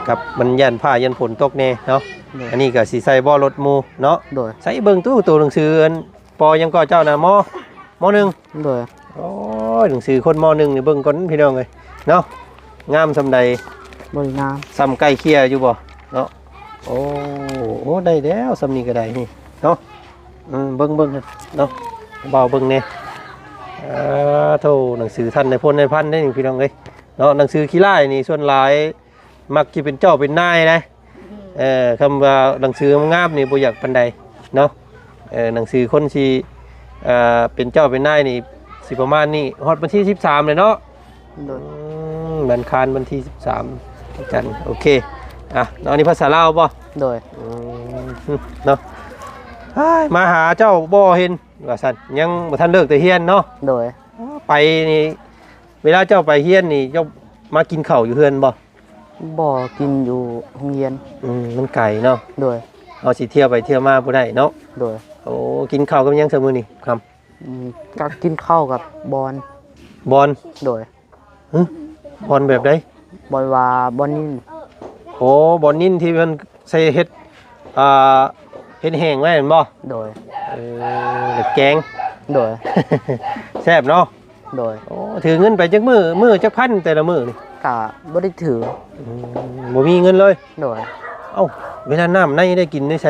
ກັບມັນຢ້ານຟ້າຢ້ານຝົນຕົກແດ່ເນາະ ໂດຍ ອັນນີ້ກໍຊິໃສ່ເບາະລົດໝູ່ເນາະ ໂດຍ ໃສ່ເບິ່ງຕູ້ ໂຕໜັງສືອັນ ປໍຫຍັງກໍເຈົ້ານະ ມໍ ມໍໜຶ່ງ ໂດຍ ໂອ້ຍ ໜັງສືຄົນມໍໜຶ່ງນີ້ເບິ່ງກ່ອນພີ່ນ້ອງເອີຍເນາະ ງາມສ່ຳໃດ ບໍ່ໄດ້ງາມ ສ່ຳໃກ້ເຄຍຢູ່ບໍ່ເນາະ ໂອ້ ໂອ້ ໄດ້ແລ້ວສ່ຳນີ້ກໍໄດ້ນີ້ເນາະ ອືມ ເບິ່ງ ເບິ່ງເນາະ ບ່າວເບິ່ງແດ່ ເອີ ໂທ້ ໜັງສືທ່ານນາຍພົນນາຍພັນເດ້ນີ້ພີ່ນ້ອງເອີຍເນາະ ໜັງສືຂີ້ລ້າຍນີ້ສ່ວນຫຼາຍມັກຊິເປັນເຈົ້າເປັນນາຍໃດ ເອີ ຄຳວ່າໜັງສືງາມໆນີ້ບໍ່ຢາກປານໃດເນາະ ເອີ ໜັງສືຄົນຊິ ເອີ ເປັນເຈົ້າເປັນນາຍນີ້ຊິປະມານນີ້ ຮອດວັນທີສິບສາມແລ້ວເນາະ ໂດຍ ອືມ ວັນຄານວັນທີສິບສາມ ວັນຈັນ ໂອເຄ ອ່ະ ເນາະ ອັນນີ້ພາສາລາວບໍ່? ໂດຍ ອືມ ເນາະ ອ້າຍ ມາຫາເຈົ້າບໍ່ເຫັນ ວ່າຊັ້ນ ຍັງບໍ່ທັນເລີກແຕ່ຮຽນເນາະ ໂດຍ ໄປນີ້ ເວລາເຈົ້າໄປຮຽນນີ້ ເຈົ້າມາກິນເຂົ້າຢູ່ເຮືອນບໍ່? ບໍ່ ກິນຢູ່ໂຮງຮຽນ ອືມ ມັນໄກເນາະ ໂດຍ ເຮົາຊິທ່ຽວໄປທ່ຽວມາບໍ່ໄດ້ເນາະ. ໂດຍ. ໂອ້ ກິນເຂົ້າກັບຫຍັງຊະມື້ນີ້ຄ່ຳ? ອືມ ກໍກິນເຂົ້າກັບບອນ. ບອນ? ໂດຍ. ຫຶ ບອນແບບໃດ? ບອນວ່າ ບອນນິນ. ໂອ້ ບອນນິນທີ່ເພິ່ນໃສ່ເຫັດ ອ່າ ເຫັດແຫ້ງໄວ້ແມ່ນບໍ່? ໂດຍ. ເອີ ແລ້ວແກງ. ໂດຍ. ແຊບເນາະ. ໂດຍ. ໂອ້ ຖືເງິນໄປຈັກມື້ ມື້ຈັກພັນແຕ່ລະມື້ນີ້? ກະບໍ່ໄດ້ຖື. ອືມ ບໍ່ມີເງິນເລີຍ? ໂດຍ. ເອົ້າ ເວລານ້ຳໃນໄດ້ກິນໄດ້ໃສ?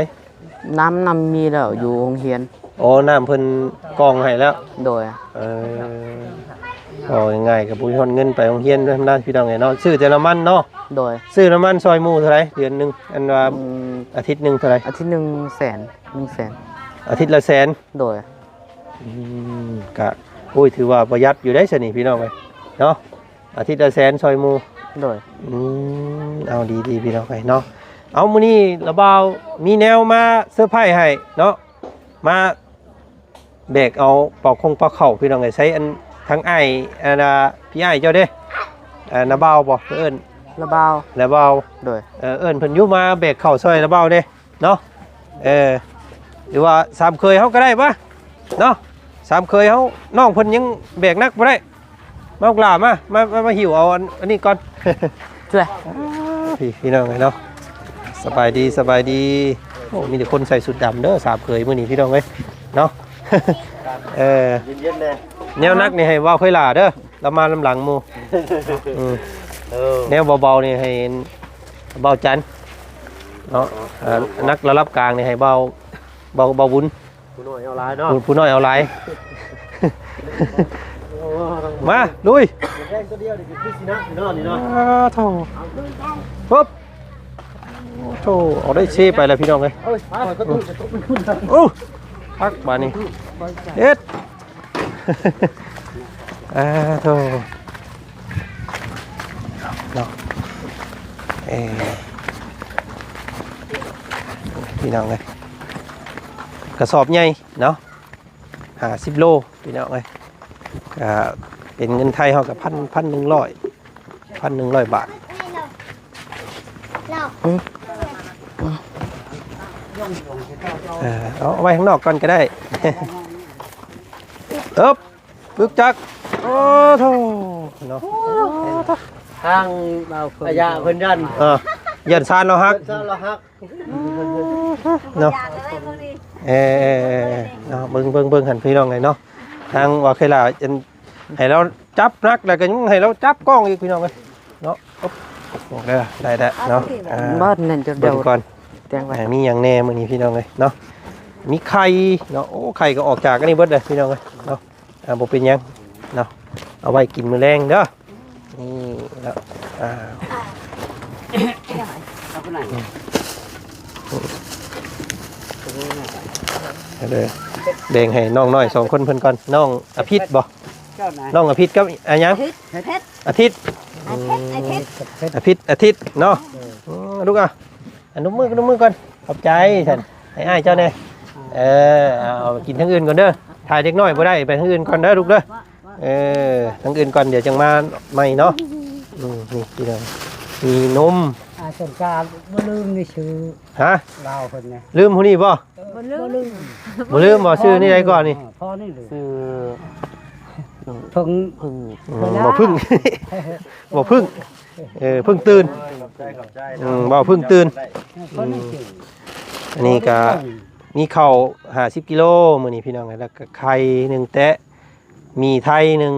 ນ້ຳ ນ້ຳມີແລ້ວ ຢູ່ໂຮງຮຽນ. ໂອ້ ນ້ຳເພິ່ນກອງໃຫ້ແລ້ວ. ໂດຍ. ເອີ ເວົ້າງ່າຍໆ ກໍບໍ່ມີຮອດເງິນໄປໂຮງຮຽນນຳພີ່ນ້ອງເອີຍເນາະ. ຊື້ແຕ່ນ້ຳມັນເນາະ. ໂດຍ. ຊື້ນ້ຳມັນຊ່ອຍໝູ່ເທົ່າໃດເດືອນໜຶ່ງ? ອັນວ່າ ອືມ ອາທິດໜຶ່ງເທົ່າໃດ? ອາທິດໜຶ່ງແສນ ໜຶ່ງແສນ. ອາທິດລະແສນ? ໂດຍ. ອືມ ກະ ໂອ້ຍ ຖືວ່າປະຢັດຢູ່ໄດ໋ຊະນີ້ພີ່ນ້ອງເອີຍເນາະ. ອາທິດລະແສນຊ່ອຍໝູ່. ໂດຍ. ອືມ ເອົາ ດີໆ ພີ່ນ້ອງເອີຍເນາະ. ເອົາ ມື້ນີ້ລາວບ່າວມີແນວມາເຊີໄພຣສ໌ໃຫ້ເນາະ ມາແບກເອົາເປົາຄົງເປົາເຂົ້າພີ່ນ້ອງເອີຍ. ໃຊ້ອັນທາງອ້າຍ ອັນນ່າ ພີ່ອ້າຍເຈົ້າເດ້ ອັນນ່າ ບ່າວບໍ່ ເອີ້ນ ລາວບ່າວ ລາວບ່າວ. ໂດຍ. ເອີ ເອີ້ນເພິ່ນຢູ່ມາແບກເຂົ້າຊ່ອຍລາວບ່າວເດ້. ເນາະ ເອີ ຫຼືວ່າສາມເຂີຍເຮົາກໍໄດ້ປະເນາະ ສາມເຂີຍເຮົາ ນ້ອງເພິ່ນຍັງແບກໜັກບໍ່ໄດ້. ມາ ລູກຫຼ້າ ມາ ມາ ມາ ມາຫິ້ວເອົາອັນ ອັນນີ້ກ່ອນ ຊ່ວຍ. ອ່າ ພີ່ ພີ່ນ້ອງເອີຍເນາະ ສະບາຍດີ ສະບາຍດີ. ໂອ້ ມີແຕ່ຄົນໃສ່ຊຸດດຳເດີ ສາມເຂີຍມື້ນີ້ພີ່ນ້ອງເອີຍເນາະ. ເອີ ເຢັນໆ ແດ່ ແນວໜັກນີ້ໃຫ້ບ່າວເຂີຍຫຼ້າເດີ ລາວມານຳຫຼັງໝູ່. ອືມ ເອີ ແນວເບົາໆ ນີ້ໃຫ້ ບ່າວຈັນເນາະ. ເອີ ໜັກລະດັບກາງນີ້ໃຫ້ບ່າວ ບ່າວ ບ່າວບຸນ ຜູ້ນ້ອຍເອົາຫຼາຍເນາະ ຜູ້ ຜູ້ນ້ອຍເອົາຫຼາຍ. ໂອ້ ມາລຸຍ ແຮງຕົວດຽວນີ້ຄືຊິໜັກເນາະນີ້ເນາະ. ອ້າໂທ້ ປຶບ ໂອ້ໂທ້ ເອົາໄດ້ເຊໄປແລ້ວພີ່ນ້ອງເອີຍ. ໂອ້ຍ ໂອ້ ຄັກບາດນີ້ ເຮັດ ອ່າ ໂທ ເນາະ ເອີ ພີ່ນ້ອງເອີຍ ກະສອບໃຫຍ່ເນາະ ຫ້າສິບໂລ ພີ່ນ້ອງເອີຍ ກະເປັນເງິນໄທເຮົາກະພັນ ພັນໜຶ່ງຮ້ອຍ ພັນໜຶ່ງຮ້ອຍບາດ. ເອີ ເອົາໄວ້ຂ້າງນອກກ່ອນກໍໄດ້. ເອີບ ປຶກຈັກ ໂອ້ໂທ ເນາະ ທາງບ່າວເພິ່ນ ອາຍາເພິ່ນຢ້ານ ເອີ ຢ້ານຊານລາວຫັກ ຊານລາວຫັກ ເນາະ ເອີ ເນາະ ເບິ່ງ ເບິ່ງ ເບິ່ງຫັ້ນ ພີ່ນ້ອງເອີຍເນາະ ທາງວ່າເຄີຍລາວ ໃຫ້ລາວຈັບໜັກ ແລ້ວກໍຍັງໃຫ້ລາວຈັບກ້ອງອີກ ພີ່ນ້ອງເອີຍເນາະ. ໂອ້ ໄດ້ລະ ໄດ້ແລ້ວເນາະ ອ່າ ເບິ່ງກ່ອນ ແຕ່ງໄວ້ ອ່າ ມີຫຍັງແດ່ມື້ນີ້ ພີ່ນ້ອງເອີຍເນາະ ມີໄຂ່ເນາະ ໂອ້ ໄຂ່ກໍອອກຈາກອັນນີ້ເບິດເລີຍ ພີ່ນ້ອງເອີຍເນາະ ອ່າ ບໍ່ເປັນຫຍັງເນາະ ເອົາໄວ້ກິນມື້ແລງເດີ ນີ້ເນາະ ອ່າ ເອົາເດີ ແບ່ງໃຫ້ນ້ອງນ້ອຍສອງຄົນເພິ່ນກ່ອນ ນ້ອງອະພິດບໍ່? ນ້ອງອະພິດກັບອາຫຍັງ? ອາທິດ ອາທິດ ອາທິດ ອາທິດເນາະ ອືມ ລູກອະ ອະນຸບມື ອະນຸບມືກ່ອນ ຂອບໃຈຊັ້ນ ໃຫ້ອ້າຍເຈົ້າແດ່ ເອີ ເອົາ ເອົາກິນທາງອື່ນກ່ອນເດີ ຖ່າຍເດັກນ້ອຍບໍ່ໄດ້ ໄປທາງອື່ນກ່ອນເດີລູກເດີ ເອີ ທາງອື່ນກ່ອນ ດຽວຈັ່ງມາໃໝ່ເນາະ ອືມ ນີ້ພີ່ນ້ອງ ມີນົມ ອາ ສົງການບໍ່ລືມນີ້ຊື່ ຮະ? ລາວເພິ່ນນະ ລືມຜູ້ນີ້ບໍ່? ບໍ່ລືມ ບໍ່ລືມບໍ່? ຊື່ນີ້ໃດກ່ອນນີ້? ພໍ່ນີ້ ຊື່ ເພິ່ງ ເພິ່ງ ອືມ ບໍ່ເພິ່ງ ບໍ່ເພິ່ງ ເອີ ເພິ່ງຕື່ນ ຂອບໃຈ ຂອບໃຈ ອືມ ບໍ່ເພິ່ງຕື່ນ ເພິ່ງຕື່ນ ອັນນີ້ກະມີເຂົ້າຫ້າສິບກິໂລມື້ນີ້ ພີ່ນ້ອງ ແລ້ວກະໄຂ່ໜຶ່ງແຕະ ໝີ່ໄທໜຶ່ງ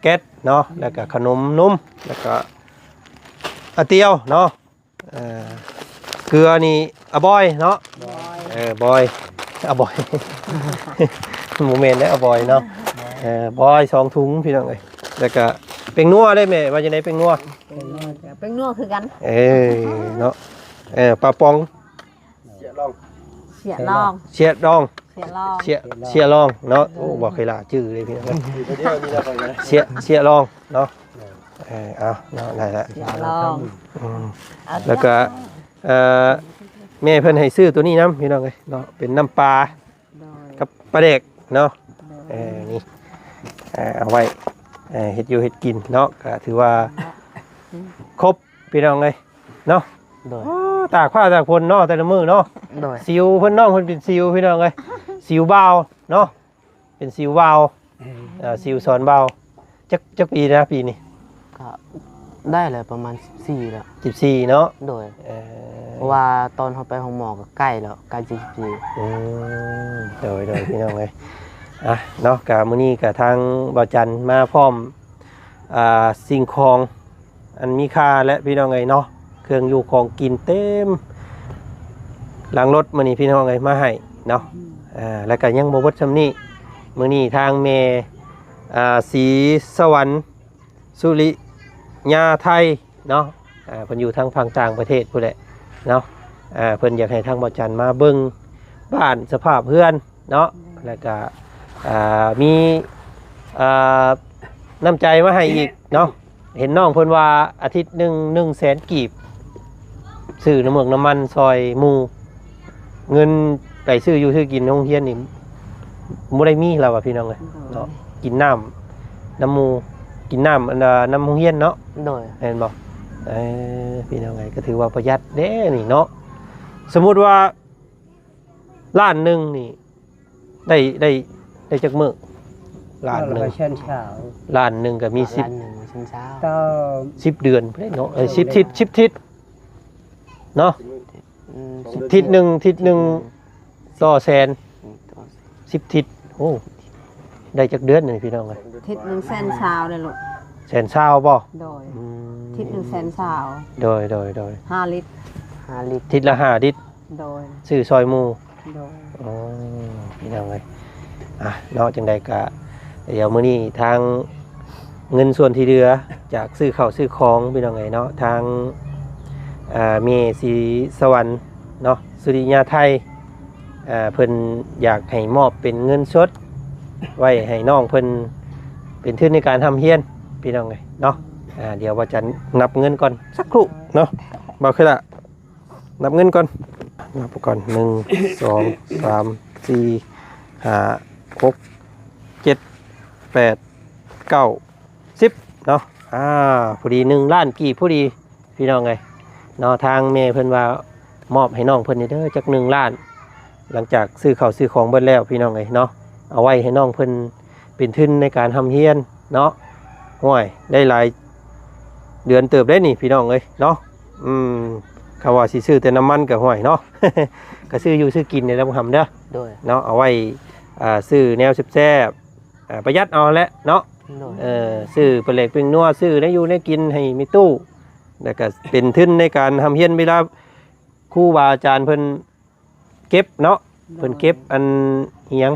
ແກັດເນາະ ແລ້ວກະຂະໜົມນົມ ແລ້ວກະອາຕຽວເນາະ ເອີ ເກືອນີ້ອາບອຍເນາະ ບອຍ ເອີ ບອຍ ອາບອຍ ບໍ່ແມ່ນເດ້ ອາບອຍເນາະ ເອີ ບອຍສອງຖົງ ພີ່ນ້ອງເອີຍ ແລ້ວກະແປ້ງນົວເດ້ແມ່ ວ່າຈັ່ງໃດແປ້ງນົວ? ແປ້ງນົວຄືກັນ ເອີ ເນາະ ເອີ ປາປອງ ເຊຍລອງ ເຊຍລອງ ເຊຍລອງ ເຊຍ ເຊຍລອງເນາະ ໂອ້ ບໍ່ເຄີຍລະຈື່ເລີຍ ພີ່ນ້ອງ ເຊຍ ເຊຍລອງເນາະ ເອີ ເອົາເນາະ ໄດ້ລະ ເຊຍລອງ ອືມ ແລ້ວກະ ເອີ ແມ່ເພິ່ນໃຫ້ຊື້ໂຕນີ້ນຳ ພີ່ນ້ອງເອີຍເນາະ ເປັນນ້ຳປາ ໂດຍ ກັບປາແດກເນາະ ໂດຍ ເອີ ນີ້ ເອີ ເອົາໄວ້ ເອີ ເຮັດຢູ່ເຮັດກິນເນາະ ກະຖືວ່າ ເນາະ ຄົບ ພີ່ນ້ອງເອີຍເນາະ ໂດຍ ໂອ້ ຕາກຟ້າຕາກຝົນເນາະ ແຕ່ລະມື້ເນາະ ໂດຍ ສິວເພິ່ນ ນ້ອງເພິ່ນເປັນສິວ ພີ່ນ້ອງເອີຍ ສິວບ່າວເນາະ ເປັນສິວບ່າວ ເອີ ເອີ ສິວສອນບ່າວ ຈັກ ຈັກປີນະ ປີນີ້? ກໍໄດ້ແລ້ວ ປະມານສິບສີ່ແລ້ວ ສິບສີ່ເນາະ ໂດຍ ເອີ ເພາະວ່າຕອນເຮົາໄປໂຮງໝໍກໍໃກ້ແລ້ວ ໃກ້ຈະສິບສີ່ ອືມ ໂດຍ ໂດຍ ພີ່ນ້ອງເອີຍ ອ່ະ ເນາະ ກະມື້ນີ້ກະທາງບ່າວຈັນມາພ້ອມ ອ່າ ສິ່ງຂອງອັນມີຄ່າແຫຼະ ພີ່ນ້ອງເອີຍເນາະ ເຄື່ອງຢູ່ຂອງກິນເຕັມຫຼັງລົດມື້ນີ້ ພີ່ນ້ອງເອີຍ ມາໃຫ້ເນາະ ອືມ ອ່າ ແລ້ວກະຍັງບໍ່ເບິດສ່ຳນີ້ ມື້ນີ້ທາງແມ່ ອ່າ ສີສະຫວັນ ສຸລິຍາໄທເນາະ ອ່າ ເພິ່ນຢູ່ທາງຝັ່ງຕ່າງປະເທດພຸ້ນແຫຼະເນາະ ອ່າ ເພິ່ນຢາກໃຫ້ທາງບ່າວຈັນມາເບິ່ງບ້ານສະພາບເຮືອນເນາະ ແລ້ວກະ ອ່າ ມີ ອ່າ ນ້ຳໃຈມາໃຫ້ອີກເນາະ ເຫັນນ້ອງເພິ່ນວ່າອາທິດໜຶ່ງ ໜຶ່ງແສນກີບ ຊື້ນ້ຳເມືອກນ້ຳມັນຊ່ອຍໝູ່ ເງິນໄປຊື້ຢູ່ຊື້ກິນໂຮງຮຽນນີ້ບໍ່ໄດ້ມີແລ້ວວ່າ ພີ່ນ້ອງເອີຍ ໂດຍ ເນາະ ກິນນ້ຳນຳໝູ່ ກິນນ້ຳອັນ ນຳໂຮງຮຽນເນາະ ໂດຍ ແມ່ນບໍ່? ເອີ ພີ່ນ້ອງເອີຍ ກໍຖືວ່າປະຢັດເດ້ນີ້ເນາະ ສົມມຸດວ່າລ້ານໜຶ່ງນີ້ ໄດ້ ໄດ້ ໄດ້ຈັກມື້? ລ້ານໜຶ່ງ ລ້ານໜຶ່ງກໍມີສິບ ລ້ານໜຶ່ງ ສິບເດືອນພຸ້ນເນາະ ເອີ ສິບທິດ ສິບທິດເນາະ ອືມ ທິດໜຶ່ງ ທິດໜຶ່ງຕໍ່ແສນ ອືມ ສິບທິດ ໂອ້ ໄດ້ຈັກເດືອນນີ້ ພີ່ນ້ອງເອີຍ? ທິດໜຶ່ງແສນຊາວເດ້ລູກ ແສນຊາວບໍ່? ໂດຍ ອືມ ທິດໜຶ່ງແສນຊາວ ໂດຍ ໂດຍ ໂດຍ ຫ້າລິດ ຫ້າລິດ ທິດລະຫ້າລິດ ໂດຍ ຊື້ຊ່ອຍໝູ່ ໂດຍ ອໍ ພີ່ນ້ອງເອີຍ ອ່ະ ເນາະ ຈັ່ງໃດກະ ດຽວມື້ນີ້ທາງເງິນສ່ວນທີ່ເຫຼືອຈາກຊື້ເຂົ້າຊື້ຂອງ ພີ່ນ້ອງເອີຍເນາະ ທາງ ອ່າ ແມ່ສີສະຫວັນເນາະ ສຸລິຍາໄທ ອ່າ ເພິ່ນຢາກໃຫ້ມອບເປັນເງິນສົດ ໄວ້ໃຫ້ນ້ອງເພິ່ນເປັນທຶນໃນການຮ່ຳຮຽນ ພີ່ນ້ອງເອີຍເນາະ ອ່າ ດຽວວ່າຈະນັບເງິນກ່ອນ ສັກຄູ່ເນາະ ບໍ່ຄືລະ ນັບເງິນກ່ອນ ນັບກ່ອນ ໜຶ່ງ ສອງ ສາມ ສີ່ ຫ້າ ຫົກ ເຈັດ ແປດ ເກົ້າ ສິບເນາະ ອ່າ ພໍດີໜຶ່ງລ້ານກີບພໍດີ ພີ່ນ້ອງເອີຍເນາະ ທາງແມ່ເພິ່ນວ່າມອບໃຫ້ນ້ອງເພິ່ນນີ້ເດີ ຈັກໜຶ່ງລ້ານ ຫຼັງຈາກຊື້ເຂົ້າຊື້ຂອງເບິດແລ້ວ ພີ່ນ້ອງເອີຍເນາະ ເອົາໄວ້ໃຫ້ນ້ອງເພິ່ນເປັນທຶນໃນການຮ່ຳຮຽນເນາະ ໂອ້ຍ ໄດ້ຫຼາຍເດືອນເຕີບເດ້ນີ້ ພີ່ນ້ອງເອີຍເນາະ ອືມ ຄຳວ່າຊິຊື້ແຕ່ນ້ຳມັນກໍ ຫ້ວຍເນາະ ກໍຊື້ຢູ່ຊື້ກິນນີ້ແຫຼະ ບໍ່ຫຳເດີ ໂດຍ ເນາະ ເອົາໄວ້ ອ່າ ຊື້ແນວແຊບໆ ອ່າ ປະຢັດເອົາແຫຼະເນາະ ໂດຍ ເອີ ຊື້ປາແຫຼກແປ້ງນົວ ຊື້ແນວຢູ່ແນວກິນໃຫ້ແມ່ຕູ້ ແລ້ວກໍເປັນທຶນໃນການຮ່ຳຮຽນ ເວລາຄູບາອາຈານເພິ່ນເກັບເນາະ ໂດຍ ເພິ່ນເກັບອັນອີ່ຫຍັງ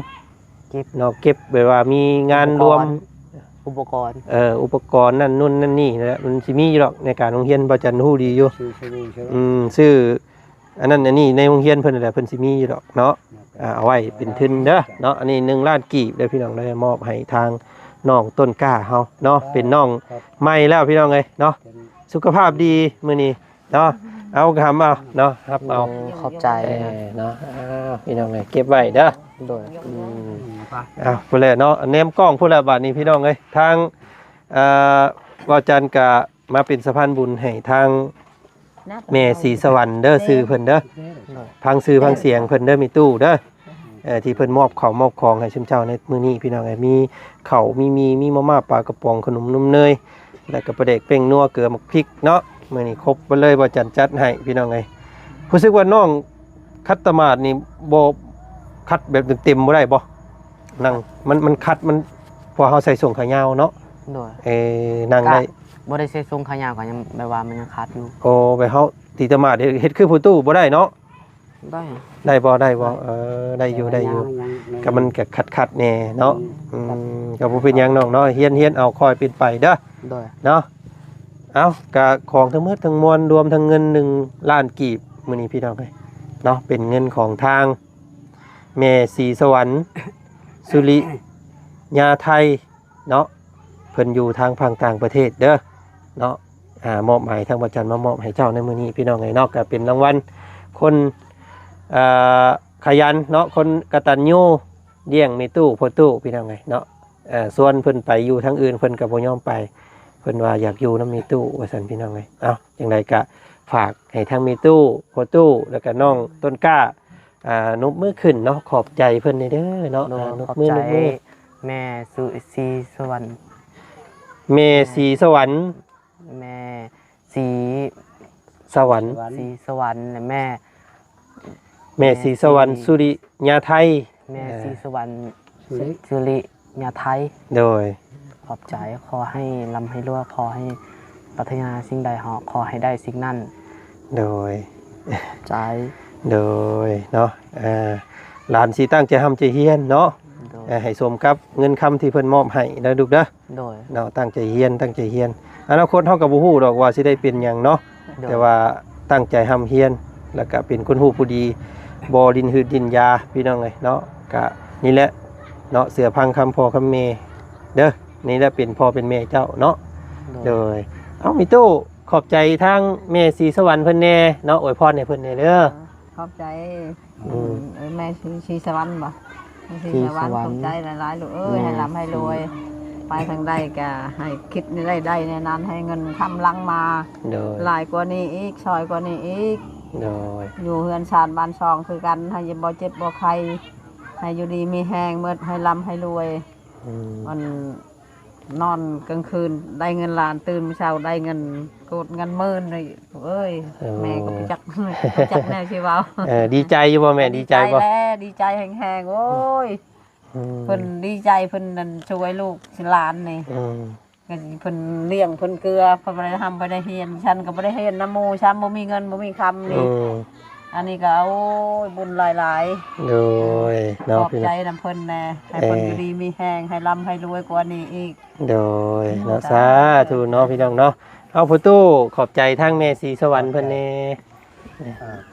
ເກັບເນາະ ເກັບແບບວ່າມີງານລວມ ອຸປະກອນ ອຸປະກອນ ເອີ ອຸປະກອນນັ້ນນູ້ນນັ້ນນີ້ແຫຼະ ມັນຊິມີຢູ່ດອກ ໃນການໂຮງຮຽນ ບ່າວຈັນຮູ້ດີຢູ່ ຊື້ສະບູ ຊື້ ອືມ ຊື້ ອັນນັ້ນອັນນີ້ໃນໂຮງຮຽນເພິ່ນນັ້ນແຫຼະ ເພິ່ນຊິມີຢູ່ດອກເນາະ ອ່າ ເອົາໄວ້ເປັນທຶນເດີເນາະ ອັນນີ້ໜຶ່ງລ້ານກີບເດີ ພີ່ນ້ອງເດີ ມອບໃຫ້ທາງນ້ອງຕົ້ນກ້າເຮົາເນາະ ເປັນນ້ອງໃໝ່ແລ້ວ ພີ່ນ້ອງເອີຍເນາະ ສຸຂະພາບດີມື້ນີ້ເນາະ ເອົາ ຫຳເອົາເນາະ ຮັບເອົາ ໂອ້ ຂອບໃຈ ເອີ ເນາະ ອ້າວ ພີ່ນ້ອງເອີຍ ເກັບໄວ້ເດີ ໂດຍ ອືມ ອ້າວ ພຸ້ນແຫຼະເນາະ ແນມກ້ອງພຸ້ນແຫຼະ ບາດນີ້ ພີ່ນ້ອງເອີຍ ທາງ ເອີ ບ່າວຈັນກະ ມາເປັນສະພານບຸນໃຫ້ທາງແມ່ສີສະຫວັນເດີ ຊື່ເພິ່ນເດີ ໂດຍ ຟັງຊື່ຟັງສຽງເພິ່ນເດີ ແມ່ຕູ້ເດີ ເອີ ທີ່ເພິ່ນມອບເຂົ້າມອບຂອງໃຫ້ຊຸມເຈົ້າໃນມື້ນີ້ ພີ່ນ້ອງເອີຍ ມີເຂົ້າ ມີໝີ່ ມີມາມ່າ ປາກະປ໋ອງ ຂະໜົມນົມເນີຍ ແລ້ວກໍປາແດກແປ້ງນົວ ເກືອ ໝາກພິກເນາະ ມື້ນີ້ຄົບເບິດເລີຍ ບ່າວຈັນຈັດໃຫ້ ພີ່ນ້ອງເອີຍ ຮູ້ສຶກວ່ານ້ອງຂັດຕະໝາດນີ້ ບໍ່ ຂັດແບບເຕັມໆບໍ່ໄດ້ບໍ່? ນັ່ງ ມັນ ມັນຂັດ ມັນ ເພາະເຮົາໃສ່ສົ້ງຂາຍາວເນາະ ໂດຍ ເອີ ນັ່ງໄດ້ ກະບໍ່ໄດ້ໃສ່ສົ້ງຂາຍາວກໍຍັງແບບວ່າມັນຍັງຂັດຢູ່ ໂອ້ ແບບເຮົາຕີຕະໝາດ ເຮັດ ເຮັດຄືຜູ້ຕູ້ບໍ່ໄດ້ເນາະ ໄດ້ ໄດ້ບໍ່ ໄດ້ບໍ່ ໄດ້ ເອີ ໄດ້ຢູ່ ໄດ້ຢູ່ ຍັງ ຍັງ ຍັງ ກໍມັນກໍຂັດໆແດ່ເນາະ ອືມ ອືມ ກໍບໍ່ເປັນຫຍັງນ້ອງເນາະ ຮຽນ ຮຽນເອົາ ຄ່ອຍເປັນໄປເດີ ໂດຍ ເນາະ ເອົ້າ ກໍຂອງທັງໝົດທັງມວນ ລວມທັງເງິນໜຶ່ງລ້ານກີບ ມື້ນີ້ ພີ່ນ້ອງເອີຍເນາະ ເປັນເງິນຂອງທາງ ແມ່ສີສະຫວັນ ສຸລິຍາໄທເນາະ ເພິ່ນຢູ່ທາງຝັ່ງຕ່າງປະເທດເດີເນາະ ອ່າ ມອບໝາຍທາງພະຈັນມາມອບໃຫ້ເຈົ້າໃນມື້ນີ້ ພີ່ນ້ອງເອີຍເນາະ ກໍເປັນລາງວັນຄົນ ເອີ ຂະຫຍັນເນາະ ຄົນກະຕັນຍູ ລ້ຽງແມ່ຕູ້ພໍ່ຕູ້ ພີ່ນ້ອງເອີຍເນາະ ເອີ ຊວນເພິ່ນໄປຢູ່ທາງອື່ນ ເພິ່ນກໍບໍ່ຍອມໄປ ເພິ່ນວ່າຢາກຢູ່ນຳແມ່ຕູ້ວ່າຊັ້ນ ພີ່ນ້ອງເອີຍ ເອົ້າ ຈັ່ງໃດກະຝາກໃຫ້ທັງແມ່ຕູ້ ພໍ່ຕູ້ ແລ້ວກະນ້ອງຕົ້ນກ້າ ອ່າ ນົບມືຂຶ້ນເນາະ ຂອບໃຈເພິ່ນແດ່ເດີເນາະ. ໂດຍ ອ່າ ນົບມື ຂອບໃຈ ນົບມື ແມ່ ສຸ ສີສະຫວັນ ແມ່ສີສະຫວັນ ແມ່ສີສະຫວັນ ສີສະຫວັນ ແມ່ ແມ່ສີສະຫວັນ ສຸລິຍາໄທ ແມ່ສີສະຫວັນ ເອີ ສຸລິຍາໄທ. ໂດຍ ຂອບໃຈ ຂໍໃຫ້ລ່ຳໃຫ້ລວຍ ຂໍໃຫ້ປາດຖະໜາສິ່ງໃດ ຂໍໃຫ້ໄດ້ສິ່ງນັ້ນ. ໂດຍ ໃຈ ໂດຍເນາະ ອ່າ ຫຼານຊິຕັ້ງໃຈຮ່ຳໃຈຮຽນເນາະ. ໂດຍ ເອີ ໃຫ້ສົມກັບເງິນຄຳທີ່ເພິ່ນມອບໃຫ້ເດີລູກເດີ. ໂດຍ ເນາະ ຕັ້ງໃຈຮຽນ ຕັ້ງໃຈຮຽນ. ອະນາຄົດເຮົາກໍບໍ່ຮູ້ດອກວ່າຊິໄດ້ເປັນຫຍັງເນາະ. ໂດຍ ແຕ່ວ່າຕັ້ງໃຈຮ່ຳຮຽນ ແລ້ວກະເປັນຄົນຮູ້ຜູ້ດີ ບໍ່ຫຼິ້ນຫືດຫຼິ້ນຢາ ພີ່ນ້ອງເອີຍເນາະ. ກະນີ້ແຫຼະເນາະ ເຊື່ອຟັງຄຳພໍ່ຄຳແມ່ເດີ. ນີ້ແຫຼະເປັນພໍ່ເປັນແມ່ເຈົ້າເນາະ. ໂດຍ ໂດຍ ເອົາ ມີຕູ້ ຂອບໃຈທາງແມ່ສີສະຫວັນເພິ່ນແດ່ເນາະ ອວຍພອນໃຫ້ເພິ່ນແດ່ເດີ. ຂອບໃຈ ອືມ ເອີ ແມ່ສີ ສີສະຫວັນບໍ່ ສີສະຫວັນ ສີສະຫວັນ ຂອບໃຈຫຼາຍໆ ລູກເອີຍ. ແມ່ ໃຫ້ລ່ຳໃຫ້ລວຍ ສີ ໄປທາງໃດກະໃຫ້ຄິດໃນໃດໄດ້ໃນນັ້ນ ໃຫ້ເງິນຄຳຫຼັ່ງມາ. ໂດຍ ຫຼາຍກວ່ານີ້ອີກ ຊອຍກວ່ານີ້ອີກ. ໂດຍ ຢູ່ເຮືອນຊານບ້ານຊ່ອງຄືກັນ ໃຫ້ບໍ່ເຈັບບໍ່ໄຂ້ ໃຫ້ຢູ່ດີມີແຮງໝົດ ໃຫ້ລ່ຳໃຫ້ລວຍ. ອືມ ອັນ ນອນກາງຄືນໄດ້ເງິນລ້ານ ຕື່ນມື້ເຊົ້າໄດ້ເງິນໂກດເງິນໝື່ນເລີຍເອີຍ. ໂອ້ ແມ່ກໍບໍ່ຈັກ ບໍ່ຈັກແນວຊິເວົ້າ. ເອີ ດີໃຈຢູ່ບໍ່ແມ່? ດີໃຈບໍ່? ດີໃຈແຫຼະ ດີໃຈແຮງໆ ໂອ້ຍ. ອືມ ເພິ່ນດີໃຈ ເພິ່ນນັ້ນຊ່ວຍລູກຫຼານນີ້. ອືມ ເພິ່ນລ້ຽງເພິ່ນເກືອ ເພິ່ນບໍ່ໄດ້ຮ່ຳບໍ່ໄດ້ຮຽນ ຊັ້ນກໍບໍ່ໄດ້ຮຽນນຳໝູ່ຊ້ຳ ບໍ່ມີເງິນບໍ່ມີຄຳນີ້. ອືມ ອັນນີ້ກໍ ໂອ້ຍ ບຸນຫຼາຍໆ. ໂດຍ ເນາະ ຂອບໃຈນຳເພິ່ນແດ່ ໃຫ້ເພິ່ນ ເອີ ຢູ່ດີມີແຮງ ໃຫ້ລ່ຳໃຫ້ລວຍກວ່ານີ້ອີກ. ໂດຍ ເນາະ ສາທຸເນາະ ພີ່ນ້ອງເນາະ. ເອົາ ພໍ່ຕູ້ ຂອບໃຈທາງແມ່ສີສະຫວັນເພິ່ນແດ່.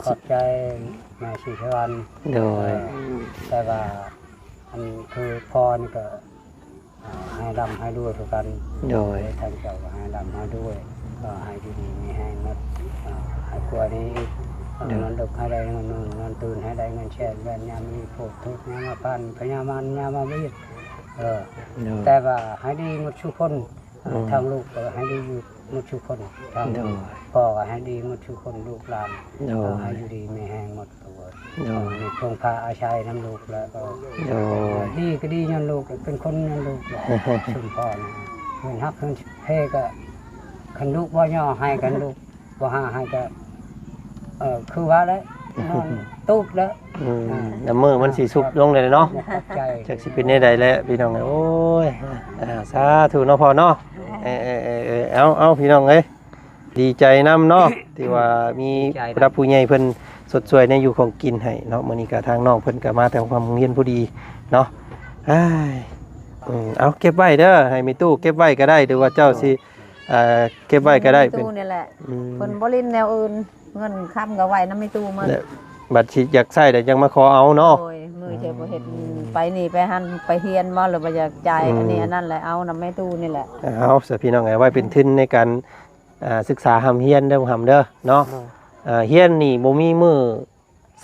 ຂອບໃຈ ເອີ ຂອບໃຈແມ່ສີສະຫວັນ. ໂດຍ ເອີ ແຕ່ວ່າ ອັນຄືພໍ່ນີ້ກໍ ອ່າ ໃຫ້ລ່ຳໃຫ້ລວຍຄືກັນ. ໂດຍ ທ່ານເຈົ້າກໍໃຫ້ລ່ຳໃຫ້ລວຍ ກໍໃຫ້ຢູ່ດີມີແຮງໝົດ ອ່າ ໃຫ້ກວ່ານີ້ອີກ. ໂດຍ ນອນດຶກໃຫ້ໄດ້ເງິນໜຶ່ງ ນອນຕື່ນໃຫ້ໄດ້ເງິນແສນ ແມ່ນຍາມມີໂພດທຸກ ຍາມມາພັນ ພະຍາມານ ຍາມມາວຽດ. ເອີ ໂດຍ ແຕ່ວ່າໃຫ້ດີໝົດທຸກຄົນ. ອືມ ທາງລູກກໍໃຫ້ດີຢູ່ໝົດທຸກຄົນ ທາງ ໂດຍ ພໍ່ກໍໃຫ້ດີໝົດທຸກຄົນ ລູກຫຼານ ໂດຍ ກໍໃຫ້ຢູ່ດີມີແຮງໝົດ. ໂດຍ ເອີ ມີເພິ່ງພາອາໄສນຳລູກແລ້ວກໍ ໂດຍ ດີກໍດີຍ້ອນລູກ ເປັນຄົນຍ້ອນລູກ. ຊຸມພໍ່ນະ ເພິ່ນຮັກເພິ່ນເພກໍ ຄັນລູກບໍ່ຍໍໃຫ້ ຄັນລູກບໍ່ຫາໃຫ້ກໍ ເອີ ຄືວ່າແຫຼະ ນອນຕູບແລ້ວ. ອືມ ອ່າ ນ້ຳມືມັນຊິຊຸບລົງເລີຍເນາະ. ຂອບໃຈ ຈັກຊິເປັນແນວໃດແຫຼະ ພີ່ນ້ອງເອີຍ. ໂອ້ຍ ອ່າ ສາທຸເນາະພໍ່ເນາະ. ເອີ ເອີ ເອີ ເອີ ເອົາ ເອົາ ພີ່ນ້ອງເອີຍ ດີໃຈນຳເນາະ ທີ່ວ່າມີ ດີໃຈນຳ ຜູ້ຫຼັກຜູ້ໃຫຍ່ເພິ່ນຊົດຊ່ວຍໃນຢູ່ຂອງກິນໃຫ້ເນາະ. ມື້ນີ້ກະທາງນ້ອງເພິ່ນກະມາແຕ່ໂຮງຮຽນພໍດີເນາະ. ອ້າຍ ອືມ ເອົາ ເກັບໄວ້ເດີ ໃຫ້ແມ່ຕູ້ເກັບໄວ້ກໍໄດ້ ຫຼືວ່າເຈົ້າຊິ ເອີ ເກັບໄວ້ກໍໄດ້ ແມ່ຕູ້ນີ້ແຫຼະ. ອືມ ເພິ່ນບໍ່ຫຼິ້ນແນວອື່ນ ເງິນຄຳກໍໄວ້ນຳແມ່ຕູ້ໝົດ ແລະ ບັດຊິຢາກໃຊ້ແລ້ວຈັ່ງມາຂໍເອົາເນາະ. ໂດຍ ມື້ເທື່ອບໍ່ເຮັດ ອືມ ໄປນີ້ໄປຫັ້ນ ໄປຮຽນບໍ່ ຫຼືວ່າຢາກຈ່າຍ ອືມ ອັນນີ້ອັນນັ້ນແຫຼະ ເອົານຳແມ່ຕູ້ນີ້ແຫຼະ. ເອົາ ສະ ພີ່ນ້ອງເອີຍ ໄວ້ເປັນທຶນໃນການ ອ່າ ສຶກສາຮ່ຳຮຽນເດີ ຫຳເດີເນາະ. ໂດຍ ເອີ ຮຽນນີ້ບໍ່ມີມື້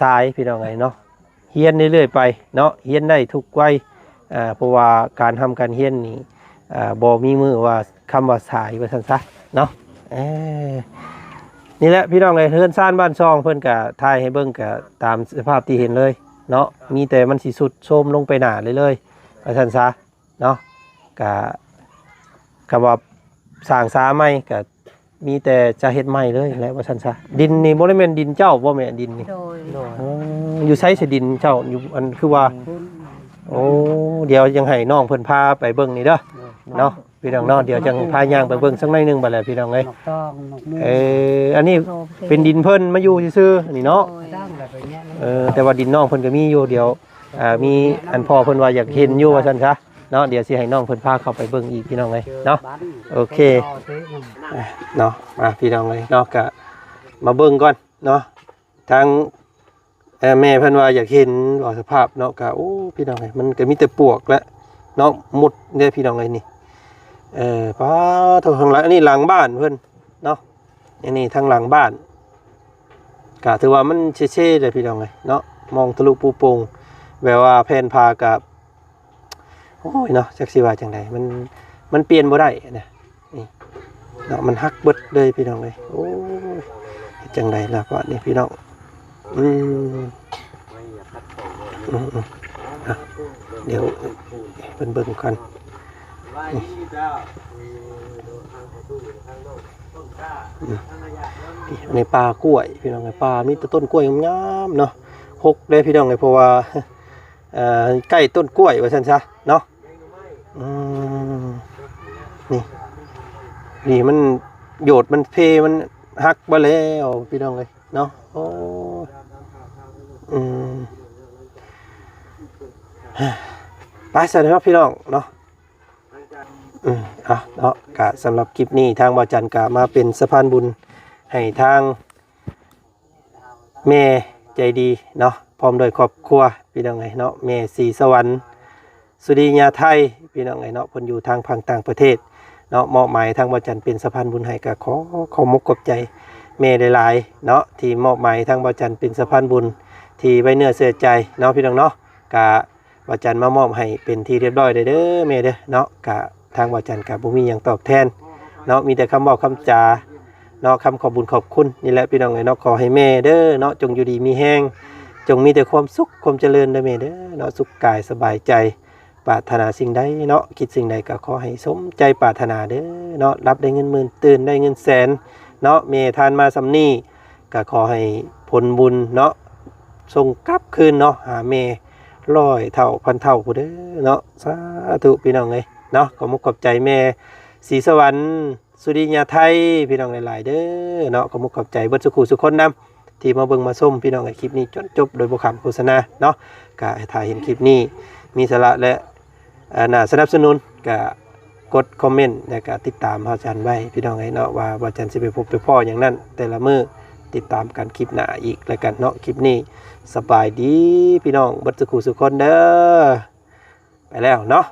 ສາຍ ພີ່ນ້ອງເອີຍເນາະ. ຮຽນເລື້ອຍໆໄປເນາະ ຮຽນໄດ້ທຸກໄວ. ເອີ ເພາະວ່າການຮ່ຳການຮຽນນີ້ ເອີ ບໍ່ມີມື້ວ່າ ຄຳວ່າສາຍວ່າຊັ້ນຊະເນາະ. ເອີ ນີ້ແຫຼະ ພີ່ນ້ອງເອີຍ ເຮືອນຊານບ້ານຊ່ອງເພິ່ນກະຖ່າຍໃຫ້ເບິ່ງກະຕາມສະພາບທີ່ເຫັນເລີຍເນາະ. ມີແຕ່ມັນຊິຊຸດໂຊມລົງໄປໜ້າເລື້ອຍໆວ່າຊັ້ນຊະເນາະ. ກະ ຄຳວ່າສ້າງສາໃໝ່ກະ ມີແຕ່ຈະເຮັດໃໝ່ເລີຍແຫຼະວ່າຊັ້ນຊະ. ດິນນີ້ບໍ່ໄດ້ແມ່ນດິນເຈົ້າບໍ່ແມ່ ດິນນີ້? ໂດຍ ໂດຍ ເອີ ຢູ່ໃສຊິດິນເຈົ້າ? ຢູ່ອັນ ຄືວ່າ ໂອ້ ດຽວຍັງໃຫ້ນ້ອງເພິ່ນພາໄປເບິ່ງນີ້ເດີ ໂດຍ ເນາະ ພີ່ນ້ອງເນາະ. ດຽວຈັ່ງພາຍ່າງໄປເບິ່ງສັກໜ້ອຍໜຶ່ງບາດແຫຼະ ພີ່ນ້ອງເອີຍ. ເອີ ອັນນີ້ເປັນດິນເພິ່ນມາຢູ່ຊື່ໆນີ້ເນາະ. ໂດຍ ເອີ ແຕ່ວ່າດິນນ້ອງເພິ່ນກໍມີຢູ່. ດຽວ ອ່າ ມີອັນພໍ່ເພິ່ນວ່າຢາກເຫັນຢູ່ວ່າຊັ້ນຊະ ເນາະ. ດຽວຊິໃຫ້ນ້ອງເພິ່ນພາເຂົ້າໄປເບິ່ງອີກ ພີ່ນ້ອງເອີຍເນາະ. ໂອເຄ ອ່ະ ເນາະ ອ່ະ ພີ່ນ້ອງເອີຍເນາະ ກະມາເບິ່ງກ່ອນເນາະ. ທາງ ເອີ ແມ່ເພິ່ນວ່າຢາກເຫັນວ່າສະພາບເນາະ. ກະ ໂອ້ ພີ່ນ້ອງເອີຍ ມັນກະມີແຕ່ປວກແຫຼະເນາະ ໝົດເດ້ ພີ່ນ້ອງເອີຍນີ້. ເອີ ປາໂທ້ ທາງຫຼັງ ອັນນີ້ຫຼັງບ້ານເພິ່ນເນາະ. ອັນນີ້ທາງຫຼັງບ້ານ ກະຖືວ່າມັນເຊໆເດ້ ພີ່ນ້ອງເອີຍເນາະ. ມອງທະລຸປູໂປ່ງ ແບບວ່າແຜ່ນຜ້າກະ ໂອ້ຍເນາະ ຈັກຊິວ່າຈັ່ງໃດ ມັນ ມັນປ່ຽນບໍ່ໄດ້ນະ ນີ້ເນາະ. ມັນຫັກເບິດເລີຍ ພີ່ນ້ອງເອີຍ. ໂອ້ຍ ເຮັດຈັ່ງໃດລະບາດນີ້ ພີ່ນ້ອງ. ອືມ ອືມໆ ອ່ະ ດຽວເພິ່ນເບິ່ງກ່ອນ. ອືມ ນີ້ ອັນນີ້ປ່າກ້ວຍ ພີ່ນ້ອງເອີຍ, ປ່າມີແຕ່ຕົ້ນກ້ວຍງາມໆເນາະ. ຮົກເດ້ພີ່ນ້ອງເອີຍ ເພາະວ່າ ເອີ ໃກ້ຕົ້ນກ້ວຍວ່າຊັ້ນຊະເນາະ. ອືມ ນີ້ ນີ້ມັນໂຍດມັນເພ ມັນຫັກເບິດແລ້ວພີ່ນ້ອງເອີຍເນາະ. ໂອ້ ອືມ ໄປຊັ້ນເນາະພີ່ນ້ອງເນາະ. ອືມ ເອົາເນາະ ກະສຳລັບຄລິບນີ້ທາງບ່າວຈັນກະມາເປັນສະພານບຸນໃຫ້ທາງແມ່ໃຈດີເນາະ ພ້ອມດ້ວຍຄອບຄົວ ພີ່ນ້ອງເອີຍເນາະ, ແມ່ສີສະຫວັນ ສຸລິຍາໄທ ພີ່ນ້ອງເອີຍເນາະ, ເພິ່ນຢູ່ທາງຝັ່ງຕ່າງປະເທດເນາະ, ມອບໝາຍທາງບ່າວຈັນເປັນສະພານບຸນໃຫ້ ກະຂໍຂອບອົກຂອບໃຈແມ່ຫຼາຍໆເນາະ ທີ່ມອບໝາຍທາງບ່າວຈັນເປັນສະພານບຸນທີ່ໄວ້ເນື້ອເຊື່ອໃຈເນາະ ພີ່ນ້ອງເນາະ. ກະ ບ່າວຈັນມາມອບໃຫ້ເປັນທີ່ຮຽບຮ້ອຍແລ້ວເດີແມ່ເດີເນາະ. ກະທາງບ່າວຈັນກະບໍ່ມີຫຍັງຕອບແທນເນາະ, ມີແຕ່ຄຳເວົ້າຄຳຈາເນາະ, ຄຳຂອບບຸນຂອບຄຸນນີ້ແຫຼະ ພີ່ນ້ອງເອີຍເນາະ. ຂໍໃຫ້ແມ່ເດີເນາະ ຈົ່ງຢູ່ດີມີແຮງ, ຈົ່ງມີແຕ່ຄວາມສຸກຄວາມຈະເລີນເດີແມ່ເດີເນາະ, ສຸກກາຍສະບາຍໃຈ, ປາດຖະໜາສິ່ງໃດເນາະ ຄິດສິ່ງໃດກະຂໍໃຫ້ສົມໃຈປາດຖະໜາເດີເນາະ, ຫຼັບໄດ້ເງິນໝື່ນ ຕື່ນໄດ້ເງິນແສນເນາະ. ແມ່ທານມາສ່ຳນີ້ ກະຂໍໃຫ້ຜົນບຸນເນາະ ສົ່ງກັບຄືນເນາະ ຫາແມ່ຮ້ອຍເທົ່າພັນເທົ່າພຸ້ນເດີເນາະ. ສາທຸ ພີ່ນ້ອງເອີຍເນາະ. ຂອບມຸກຂອບໃຈແມ່ສີສະຫວັນ ສຸລິຍາໄທ ພີ່ນ້ອງຫຼາຍໆເດີເນາະ. ຂອບມຸກຂອບໃຈເບິດສູ່ຄູ່ສູ່ຄົນນຳ ທີ່ມາເບິ່ງມາຊົມ ພີ່ນ້ອງເອີຍ. ຄລິບນີ້ຈົນຈົບໂດຍບໍ່ຂ້າມໂຄສະນາເນາະ. ກະຖ້າເຫັນຄລິບນີ້ມີສາລະ ແລະ ເອີ ໜ້າສະໜັບສະໜູນ ກະກົດຄອມເມັນ ແລະ ກະຕິດຕາມບ່າວຈັນໄວ້ ພີ່ນ້ອງເອີຍເນາະ, ວ່າບ່າວຈັນຊິໄປພົບໄປພໍ້ຫຍັງນັ້ນ ແຕ່ລະມື້ ຕິດຕາມກັນຄລິບໜ້າອີກແລ້ວກັນເນາະ. ຄລິບນີ້ສະບາຍດີ ພີ່ນ້ອງເບິດສູ່ຄູ່ສູ່ຄົນເດີ. ໄປແລ້ວເນາະ.